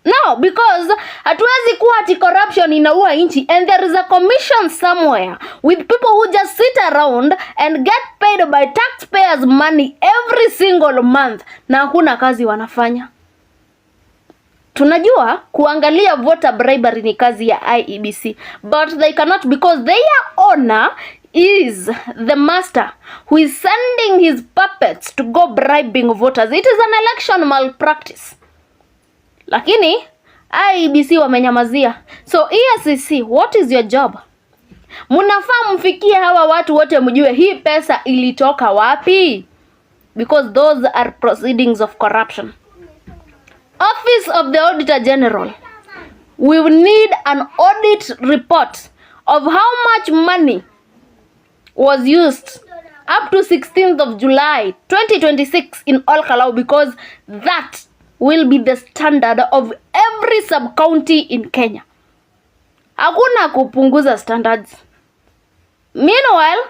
No, because hatuwezi kuwa ati corruption inaua nchi and there is a commission somewhere with people who just sit around and get paid by taxpayers money every single month na hakuna kazi wanafanya. Tunajua kuangalia voter bribery ni kazi ya IEBC, but they cannot because their owner is the master who is sending his puppets to go bribing voters. It is an election malpractice. Lakini IEBC wamenyamazia. So EACC, what is your job? Mnafaa mfikie hawa watu wote mjue hii pesa ilitoka wapi, because those are proceedings of corruption. Office of the Auditor General, we will need an audit report of how much money was used up to 16th of July 2026 in Ol Kalou, because that will be the standard of every sub-county in Kenya. Hakuna kupunguza standards. Meanwhile,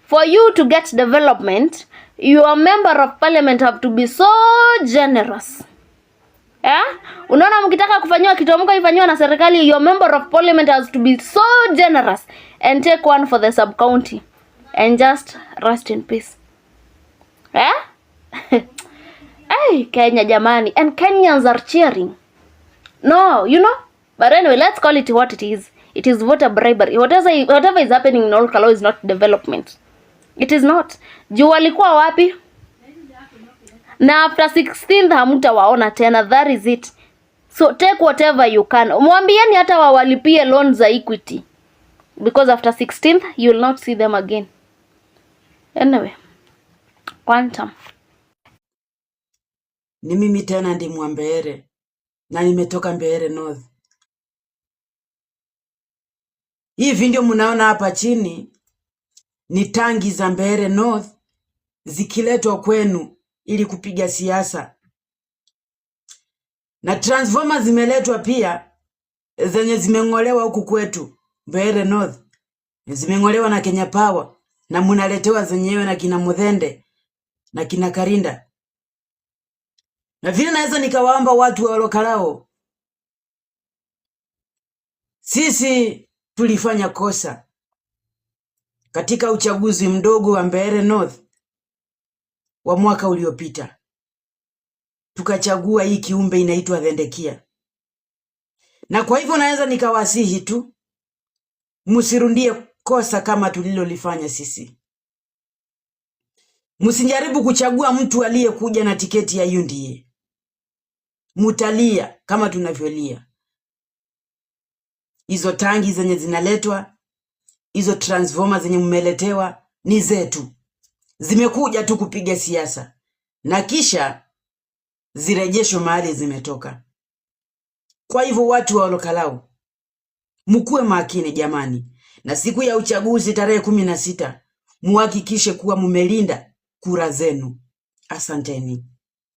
for you to get development, your member of parliament have to be so generous. Yeah? Unaona mkitaka kufanyiwa kitu amko ifanyiwa na serikali, your member of parliament has to be so generous and take one for the sub county and just rest in peace. Eh? Hey, Kenya jamani, and Kenyans are cheering. No, you know? But anyway, let's call it what it is. It is voter bribery. Whatever is happening in Ol Kalou is not development. It is not. Juu walikuwa wapi? Na after 16th hamtawaona tena. That is it. So take whatever you can. Mwambieni hata wawalipie loan za Equity. Because after 16th you will not see them again. Anyway, Quantum. Ni mimi tena Ndimwa Mbeere na nimetoka Mbeere North. Hii video mnaona hapa chini ni tangi za Mbeere North zikiletwa kwenu ili kupiga siasa, na transformer zimeletwa pia zenye zimeng'olewa huku kwetu Mbeere North, zimeng'olewa na Kenya Power na munaletewa zenyewe na kina Muthende na kina Karinda. Na vile naweza nikawaomba watu wa Olokalao, sisi tulifanya kosa katika uchaguzi mdogo wa Mbeere North wa mwaka uliopita, tukachagua hii kiumbe inaitwa Thendekia, na kwa hivyo naweza nikawasihi tu msirudie kosa kama tulilolifanya sisi. Msijaribu kuchagua mtu aliyekuja na tiketi ya UDA, mutalia kama tunavyolia. Hizo tangi zenye zinaletwa, hizo transformer zenye mmeletewa ni zetu, zimekuja tu kupiga siasa na kisha zirejeshwe mahali zimetoka. Kwa hivyo watu wa Olokalao mkuwe makini jamani, na siku ya uchaguzi tarehe 16 muhakikishe kuwa mumelinda kura zenu. Asanteni.